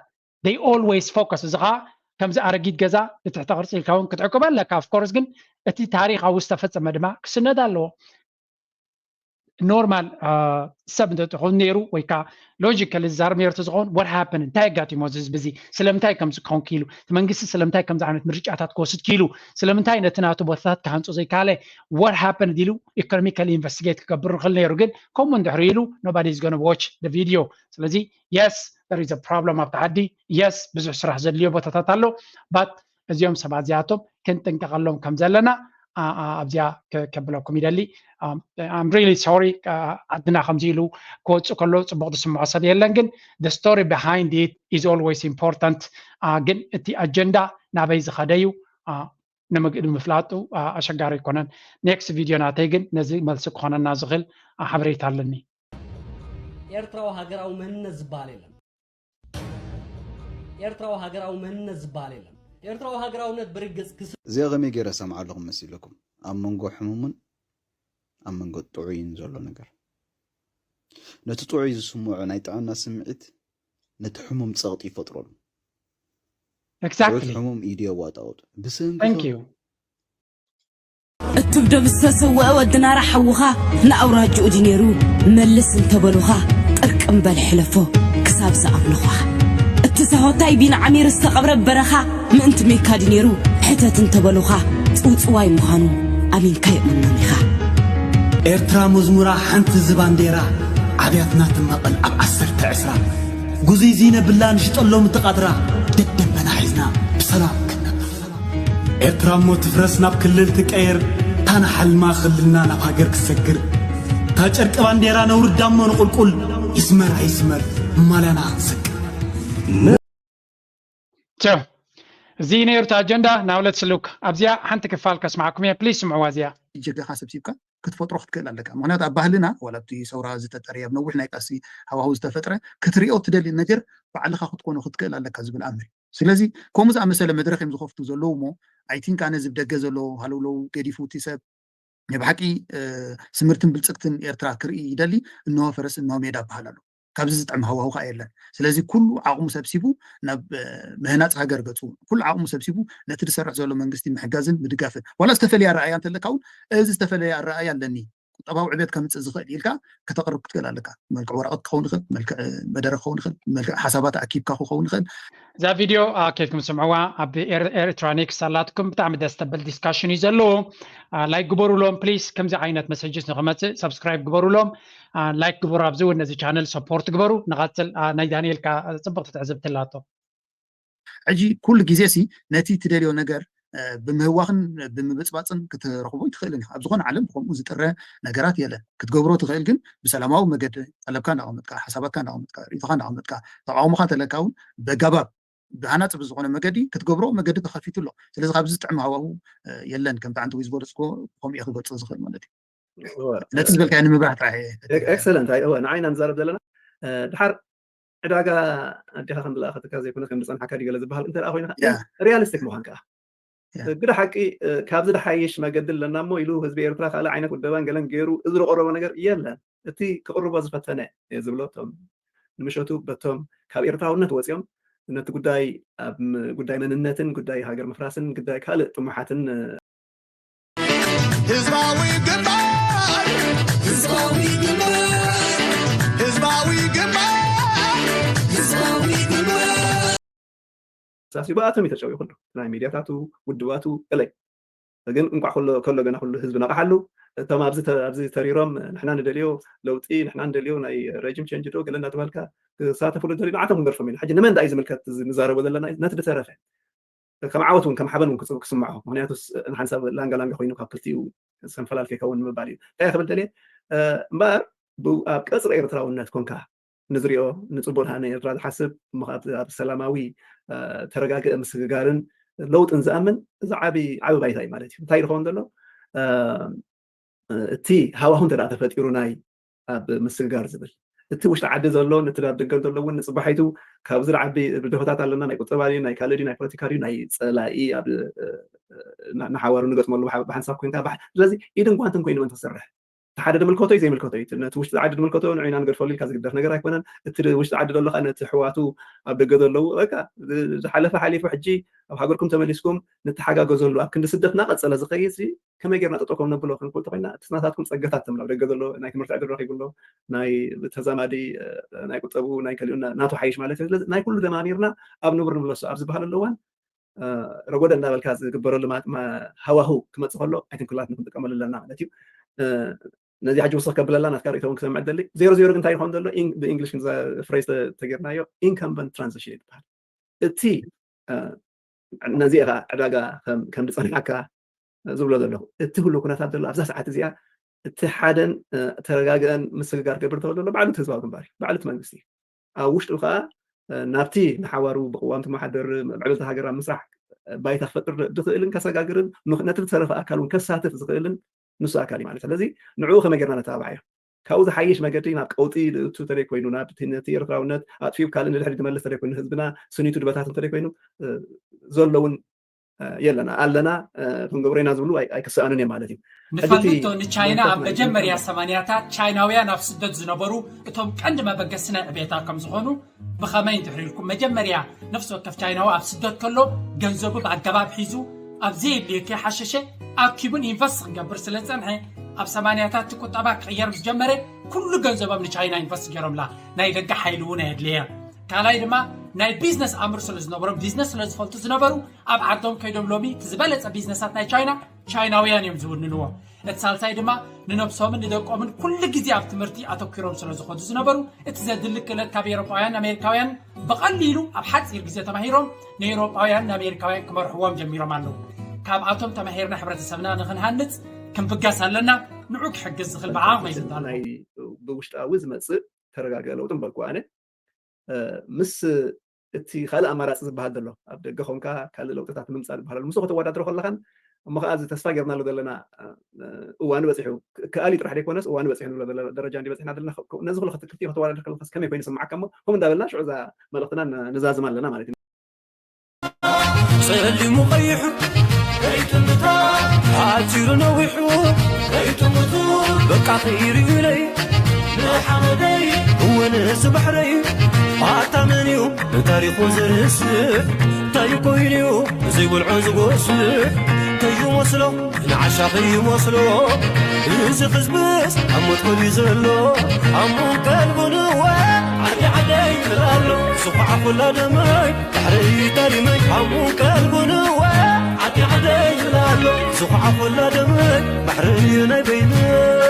they always focus። እዚ ከዓ ከምዚ ኣረጊት ገዛ ብትሕቲ ቅርፂ ኢልካ እውን ክትዕቅብ ኣለካ። Of course ግን እቲ ታሪክ ኣብኡ ዝተፈፀመ ድማ ክስነድ ኣለዎ። ኖርማል ሰብ እንተትኾን ነይሩ ወይ ከዓ ሎጂካሊ ዝዛረብ ነይሩ ተዝኸውን what happened፣ እንታይ ኣጋጢሞ እዚ ህዝቢ እዚ፣ ስለምንታይ ከምዚ ክኸውን ክኢሉ፣ እቲ መንግስቲ ስለምንታይ ከምዚ ዓይነት ምርጫታት ክወስድ ክኢሉ፣ ስለምንታይ ነቲ ናቱ ቦታታት ክሃንፆ ዘይከኣለ፣ what happened ኢሉ ኢኮኖሚካሊ ኢንቨስቲጌት ክገብር ንኽእል ነይሩ። ግን ከምኡ እንድሕር ኢሉ nobody is gonna watch the video። ስለዚ yes there is a problem ኣብቲ ዓዲ፣ yes ብዙሕ ስራሕ ዘድልዮ ቦታታት ኣሎ። But እዚኦም ሰባት እዚኣቶም ክንጥንቀቐሎም ከም ዘለና ኣብዚኣ ከብለኩም ይደሊ። I'm really sorry። ዓድና ከምዚ ኢሉ ክወፅእ ከሎ ፅቡቅ ዝስምዖ ሰብ የለን፣ ግን the story behind it is always important። ግን እቲ ኣጀንዳ ናበይ ዝኸደ እዩ ንምፍላጡ ኣሸጋሪ ኣይኮነን። ኔክስት ቪድዮ ናተይ ግን ነዚ መልሲ ክኾነና ዝኽእል ሓበሬታ ኣለኒ። ኤርትራዊ ሃገራዊ መንነት ዝበሃል የለን። ኤርትራዊ ሃገራዊ መንነት ዝበሃል የለን። ኤርትራዊ ሃገራውነት ብርግጽ ክስ እዚኣ ከመይ ገይረ ሰምዓ ኣለኹም መሲለኩም? ኣብ መንጎ ሕሙምን ኣብ መንጎ ጥዑይን ዘሎ ነገር። ነቲ ጥዑይ ዝስምዖ ናይ ጥዕና ስምዒት ነቲ ሕሙም ጸቕጢ ይፈጥረሉ። ጥዑይ Exactly። ሕሙም ኢዱ የዋጣውጥ። ብሰንኪ Thank you። እትብ ደም ዝተሰወአ ወዲ ናራ ሓውኻ ንኣውራጅኡ ድዩ ነይሩ መልስ እንተበሉኻ ጥርቅም በል ሕለፎ ክሳብ ዝኣምንኻ እቲ ሳሆታይ ቢን ዓሚር ዝተቐብረ በረኻ ምእንቲ ሜካ ድዩ ነይሩ ሕተት እንተበሉኻ ጽውጽዋይ ምዃኑ ኣሚንካ የእምኖም ኢኻ። ኤርትራ መዝሙራ ሓንቲ ዝባንዴራ ኣብያትና ትመቐል ኣብ ዓሰርተ ዕስራ ጉዙይ ዝይነብላ ንሽጠሎም እቲ ቃጥራ ደደበና ሒዝና ብሰላም ክንነብር ኤርትራ እሞ ትፍረስ ናብ ክልል ትቀየር ታና ሓልማ ክልልና ናብ ሃገር ክሰግር እታ ጨርቂ ባንዴራ ነውርዳ እሞ ንቁልቁል ይስመር ኣይስመር ማልያና ክንሰቅር So እዚ ነይሩ እቲ ኣጀንዳ። Now let's look ኣብዚኣ ሓንቲ ክፋል ከስማዕኩም እየ። Please ስምዕዋ እዚኣ። ጀጋኻ ሰብሲብካ ክትፈጥሮ ክትክእል ኣለካ። ምክንያቱ ኣብ ባህልና ዋላ ኣብቲ ሰውራ ዝተጠርየ ኣብ ነዊሕ ናይ ቃልሲ ሃዋህው ዝተፈጥረ ክትሪኦ ትደሊ ነገር ባዕልኻ ክትኮኖ ክትክእል ኣለካ ዝብል ኣምር እዩ። ስለዚ ከምኡ ዝኣመሰለ መድረኽ እዮም ዝኸፍቱ ዘለዉ እሞ I think ኣነ እዚ ብደገ ዘሎ ሃለውለው ገዲፉ እቲ ሰብ ናይ ብሓቂ ስምርትን ብልፅግትን ኤርትራ ክርኢ ይደሊ። እንሆ ፈረስ እንሆ ሜዳ በሃል ኣሎ። ካብዚ ዝጥዕም ሃዋሁ ከዓ የለን። ስለዚ ኩሉ ዓቕሙ ሰብሲቡ ናብ ምህናፅ ሃገር ገፁ ኩሉ ዓቕሙ ሰብሲቡ ነቲ ዝሰርሕ ዘሎ መንግስቲ ምሕጋዝን ምድጋፍን ዋላ ዝተፈላለየ ኣረኣያ እንተለካ እውን እዚ ዝተፈላለየ ኣረኣያ ኣለኒ ቁጠባዊ ዕቤት ከምፅእ ዝኽእል ኢልካ ከተቕርብ ክትክእል ኣለካ። መልክዕ ወረቐት ክኸውን ይኽእል፣ መልክዕ መደረ ክኸውን ይኽእል፣ መልክዕ ሓሳባት ኣኪብካ ክኸውን ይኽእል። እዛ ቪድዮ ኣኬድኩም ስምዕዋ። ኣብ ኤርትራኒክስ ኣላትኩም። ብጣዕሚ ደስ ተብል ዲስካሽን እዩ ዘለዎ። ላይክ ግበሩሎም ፕሊስ። ከምዚ ዓይነት መሰጅስ ንክመፅእ ሰብስክራይብ ግበሩሎም። ላይክ ግበሩ። ኣብዚ እውን ነዚ ቻነል ሰፖርት ግበሩ። ንቐፅል። ናይ ዳንኤል ካ ፅብቕቲ ትዕዝብቲ ኣላቶ። ሕጂ ኩሉ ግዜ ሲ ነቲ ትደልዮ ነገር ብምህዋኽን ብምብፅባፅን ክትረኽቦ ይትኽእልን ኢኻ። ኣብ ዝኾነ ዓለም ብከምኡ ዝጥረ ነገራት የለን። ክትገብሮ ትኽእል ግን ብሰላማዊ መገዲ ጠለብካ እናቐመጥካ፣ ሓሳባትካ እናቐመጥካ፣ ርእይቶኻ እናቐመጥካ፣ ተቃውሞኻ ተለካ እውን በጋባብ ብሃናፂ ብዝኾነ መገዲ ክትገብሮ መገዲ ተኸፊቱ ኣሎ። ስለዚ ካብዚ ዝጥዕም ሃዋሁ የለን። ከምቲ ዓንተወይ ዝበለፅክዎ ብከምኡ እየ ክገልፆ ዝኽእል ማለት እዩ። ነቲ ዝበልካዮ ንምብራህ ጥራሕ እየ። ኤክሰለንት። ኣይ እወ ንዓይና ንዛረብ ዘለና ድሓር ዕዳጋ ኣዴኻ ከም ዝለኣኸትካ ዘይኮነ ከም ዝፀንሓካ ድዩ ገለ ዝበሃል እንተ ደኣ ኮይንካ ሪያሊስቲክ ምዃን ከዓ ግደ ሓቂ ካብዚ ድሓይሽ መገዲ ኣለና እሞ ኢሉ ህዝቢ ኤርትራ ካልእ ዓይነት ውደባን ገለን ገይሩ እዚ ዝቐረቦ ነገር የለን። እቲ ክቕርቦ ዝፈተነ እየ ዝብሎ እቶም ንምሸቱ በቶም ካብ ኤርትራውነት ወፂኦም ነቲ ጉዳይ ኣብ ጉዳይ መንነትን ጉዳይ ሃገር ምፍራስን ጉዳይ ካልእ ጥሙሓትን ህዝባዊ ግንባር ህዝባዊ ግንባር ህዝባዊ ግንባር ህዝባዊ ግንባር ሳሲ ብኣቶም እዩ ተጨውዩ ኩሉ ናይ ሚድያታቱ ውድባቱ እለይ ግን እንኳዕ ከሎ ገና ኩሉ ህዝቢ ነቃሓሉ እቶም ኣብዚ ተሪሮም ንሕና ንደልዮ ለውጢ ንሕና ንደልዮ ናይ ረጅም ቸንጅ ዶ ገለ እናተባልካ ክሳተፉ ንደልዩ ንዓቶም ክንገርፎም ኢና ሕጂ ንመን ዳ እዩ ዝምልከት ንዛረቦ ዘለና ነቲ ዝተረፈ ከም ዓወት እውን ከም ሓበን እውን ክስምዖ ምክንያቱ ንሓንሳብ ላንጋ ላንጋ ኮይኑ ካብ ክልቲኡ ሰንፈላል ከይከውን ንምባል እዩ እንታይ ክብል ደልየ እምበኣር ኣብ ቀፅሪ ኤርትራውነት ኮንካ ንዝሪኦ ንፅቡቅ ድሃ ንኤርትራ ዝሓስብ እሞ ኣብ ሰላማዊ ተረጋግአ ምስግጋርን ለውጥን ዝኣምን እዚ ዓቢ ዓቢ ባይታ እዩ ማለት እዩ እንታይ ዝኸውን ዘሎ እቲ ሃዋሁ እንተ ተፈጢሩ ናይ ኣብ ምስግጋር ዝብል እቲ ውሽጢ ዓዲ ዘሎ ነቲ ኣብ ደገ ዘሎ እውን ንፅባሒቱ ካብዚ ዓቢ ብድሆታት ኣለና ናይ ቁጠባ ድዩ ናይ ካልእ ድዩ ናይ ፖለቲካ ድዩ ናይ ፀላኢ ኣብ ንሓዋሩ ንገጥመሉ ብሓንሳብ ኮይንካ ስለዚ ኢድን ጓንትን ኮይኑ እንተሰርሕ እቲ ሓደ ድምልከቶ እዩ ዘይምልከቶ እዩ ነቲ ውሽጢ ዓዲ ድምልከቶ ንዑ ኢና ንገድፈሉ ኢልካ ዝግደፍ ነገር ኣይኮነን እቲ ውሽጢ ዓዲ ዘሎ ከዓ ነቲ ሕዋቱ ኣብ ደገ ዘለዉ በቃ ዝሓለፈ ሓሊፉ ሕጂ ኣብ ሃገርኩም ተመሊስኩም ንተሓጋገዘሉ ኣብ ክንዲ ስደት እናቐፀለ ዝኸይድ ከመይ ጌርና ጠጠው ከም ነብሎ ክንክእል ተኮይና እቲ ናታትኩም ፀገታት ትም ኣብ ደገ ዘሎ ናይ ትምህርቲ ዕድል ረኪቡ ኣሎ ናይ ተዛማዲ ናይ ቁጠቡ ናይ ከሊኡ ናቱ ሓይሽ ማለት እዩ ስለዚ ናይ ኩሉ ደማሚርና ኣብ ንቡር ንብለሶ ኣብ ዝበሃል ኣለዋን ረጎደ እናበልካ ዝግበረሉ ሃዋሁ ክመፅእ ከሎ ኣይትን ኩላትና ክንጥቀመሉ ኣለና ማለት እዩ ነዚ ሕጂ ውስኽ ከብለላ ናትካ ርእቶ እውን ክሰምዕ ደሊ ዜሮ ዜሮ ግን እንታይ ይኸውን ዘሎ ብእንግሊሽ ፍሬዝ ተጌርናዮ ኢንካምበንት ትራንዚሽን ይበሃል እቲ ነዚ ኢኻ ዕዳጋ ከም ዝፀንሓካ ዝብሎ ዘለኹ እቲ ኩሉ ኩነታት ዘሎ ኣብዛ ሰዓት እዚኣ እቲ ሓደን ተረጋግአን ምስግጋር ገብር ተበሎ ባዕሉ ህዝባዊ ግንባር እዩ ባዕሉ መንግስቲ እዩ ኣብ ውሽጡ ከዓ ናብቲ ንሓዋሩ ብቅዋም ትመሓደር ምዕብልቲ ሃገር ኣብ ምስራሕ ባይታ ክፈጥር ዝኽእልን ከሰጋግርን ነቲ ዝተረፈ ኣካል እውን ከሳትፍ ዝኽእልን ንሱ ኣካል እዩ ማለት ስለዚ ንዕኡ ከመይ ጌርና ነተባብዓዮ ካብኡ ዝሓይሽ መገዲ ናብ ቀውጢ ዝእቱ ተለይ ኮይኑ ነቲ ኤርትራውነት ኣጥፊኡ ካልእ ንድሕሪ ዝመልስ ተለይ ኮይኑ ህዝብና ስኒቱ ድበታት እንተለይ ኮይኑ ዘለውን የለና ኣለና ክንገብሮ ኢና ዝብሉ ኣይክሰኣኑን እዮም ማለት እዩ ንፈልጦ ንቻይና ኣብ መጀመርያ ሰማንያታት ቻይናውያን ኣብ ስደት ዝነበሩ እቶም ቀንዲ መበገሲ ናይ ዕቤታ ከም ዝኾኑ ብኸመይ እንድሕር ኢልኩም መጀመርያ ነፍሲ ወከፍ ቻይናዊ ኣብ ስደት ከሎ ገንዘቡ ብኣገባብ ሒዙ ኣብ ዘየድልዮ ከይሓሸሸ ኣኪቡን ኢንቨስት ክገብር ስለ ዝጸንሐ ኣብ ሰማንያታት እቲ ቁጠባ ክቕየር ምስ ጀመረ ኩሉ ገንዘቦም ንቻይና ኢንቨስት ገይሮምላ ናይ ደገ ሓይሊ እውን ኣየድልየ ካልኣይ ድማ ናይ ቢዝነስ ኣምር ስለ ዝነበሮም ቢዝነስ ስለ ዝፈልጡ ዝነበሩ ኣብ ዓዶም ከይዶም ሎሚ እቲ ዝበለፀ ቢዝነሳት ናይ ቻይና ቻይናውያን እዮም ዝውንንዎ እቲ ሳልሳይ ድማ ንነብሶምን ንደቆምን ኩሉ ግዜ ኣብ ትምህርቲ ኣተኪሮም ስለ ዝኾዱ ዝነበሩ እቲ ዘድሊ ክእለት ካብ ኤሮጳውያን ኣሜሪካውያን ብቐሊሉ ኣብ ሓፂር ግዜ ተማሂሮም ንኤሮጳውያን ንኣሜሪካውያን ክመርሕዎም ጀሚሮም ኣለዉ ካብኣቶም ተማሂርና ሕብረተሰብና ንክንሃንፅ ክንብገስ ኣለና ንዑ ክሕግዝ ዝኽእል ብዓቕመይ ዝዳሎ ብውሽጣዊ ዝመፅእ ተረጋግአ ለውጢ ምበልኩ ኣነ ምስ እቲ ካልእ ኣማራፂ ዝበሃል ዘሎ ኣብ ደገ ኾንካ ካልእ ለውጥታት ምምፃእ ዝበሃል ምስ ከተወዳድሮ ከለኻን እሞ ከዓ እዚ ተስፋ ጌርናሉ ዘለና እዋን በፂሑ ክኣል እዩ ጥራሕ ዘይኮነስ እዋን በፂሑ ንብሎ ደረጃ እንዲ በፂሕና ዘለና ነዚ ክሉ ክትክልቲ ከተወዳድር ከለካስ ከመይ ኮይኑ ይስምዓካ እሞ ከምኡ እንዳበልና ሽዑ እዛ መልእክትና ንዛዝም ኣለና ማለት እዩ ጸሊሙ ቀይሑ ከይትምታ ሓጺሩ ነዊሑ ከይትምቱ በቃ ከይርዩለይ ንሓመደይ እወ ንዚ ባሕረይ ኣታ መን እዩ ንታሪኹ ዝርስዕ እንታይ ኮይኑዩ ዘይበልዖ ዝጎስዕ ከይመስሎ ንዓሻ ከይመስሎ፣ እዚ ክዝብስ ኣብ ሞት ኮይኑ ዘሎ፣ ኣሙን ቀልቡን እወ ዓዲ ዓደይ ይብል ኣሎ። ዝኹዓ ኩላ ደመይ ባሕሪ እዩ ታሪመይ፣ ኣሙን ቀልቡን እወ ዓዲ ዓደይ ይብል ኣሎ። ዝኹዓ ኩላ ደመይ ባሕሪ እዩ ናይ በይነይ።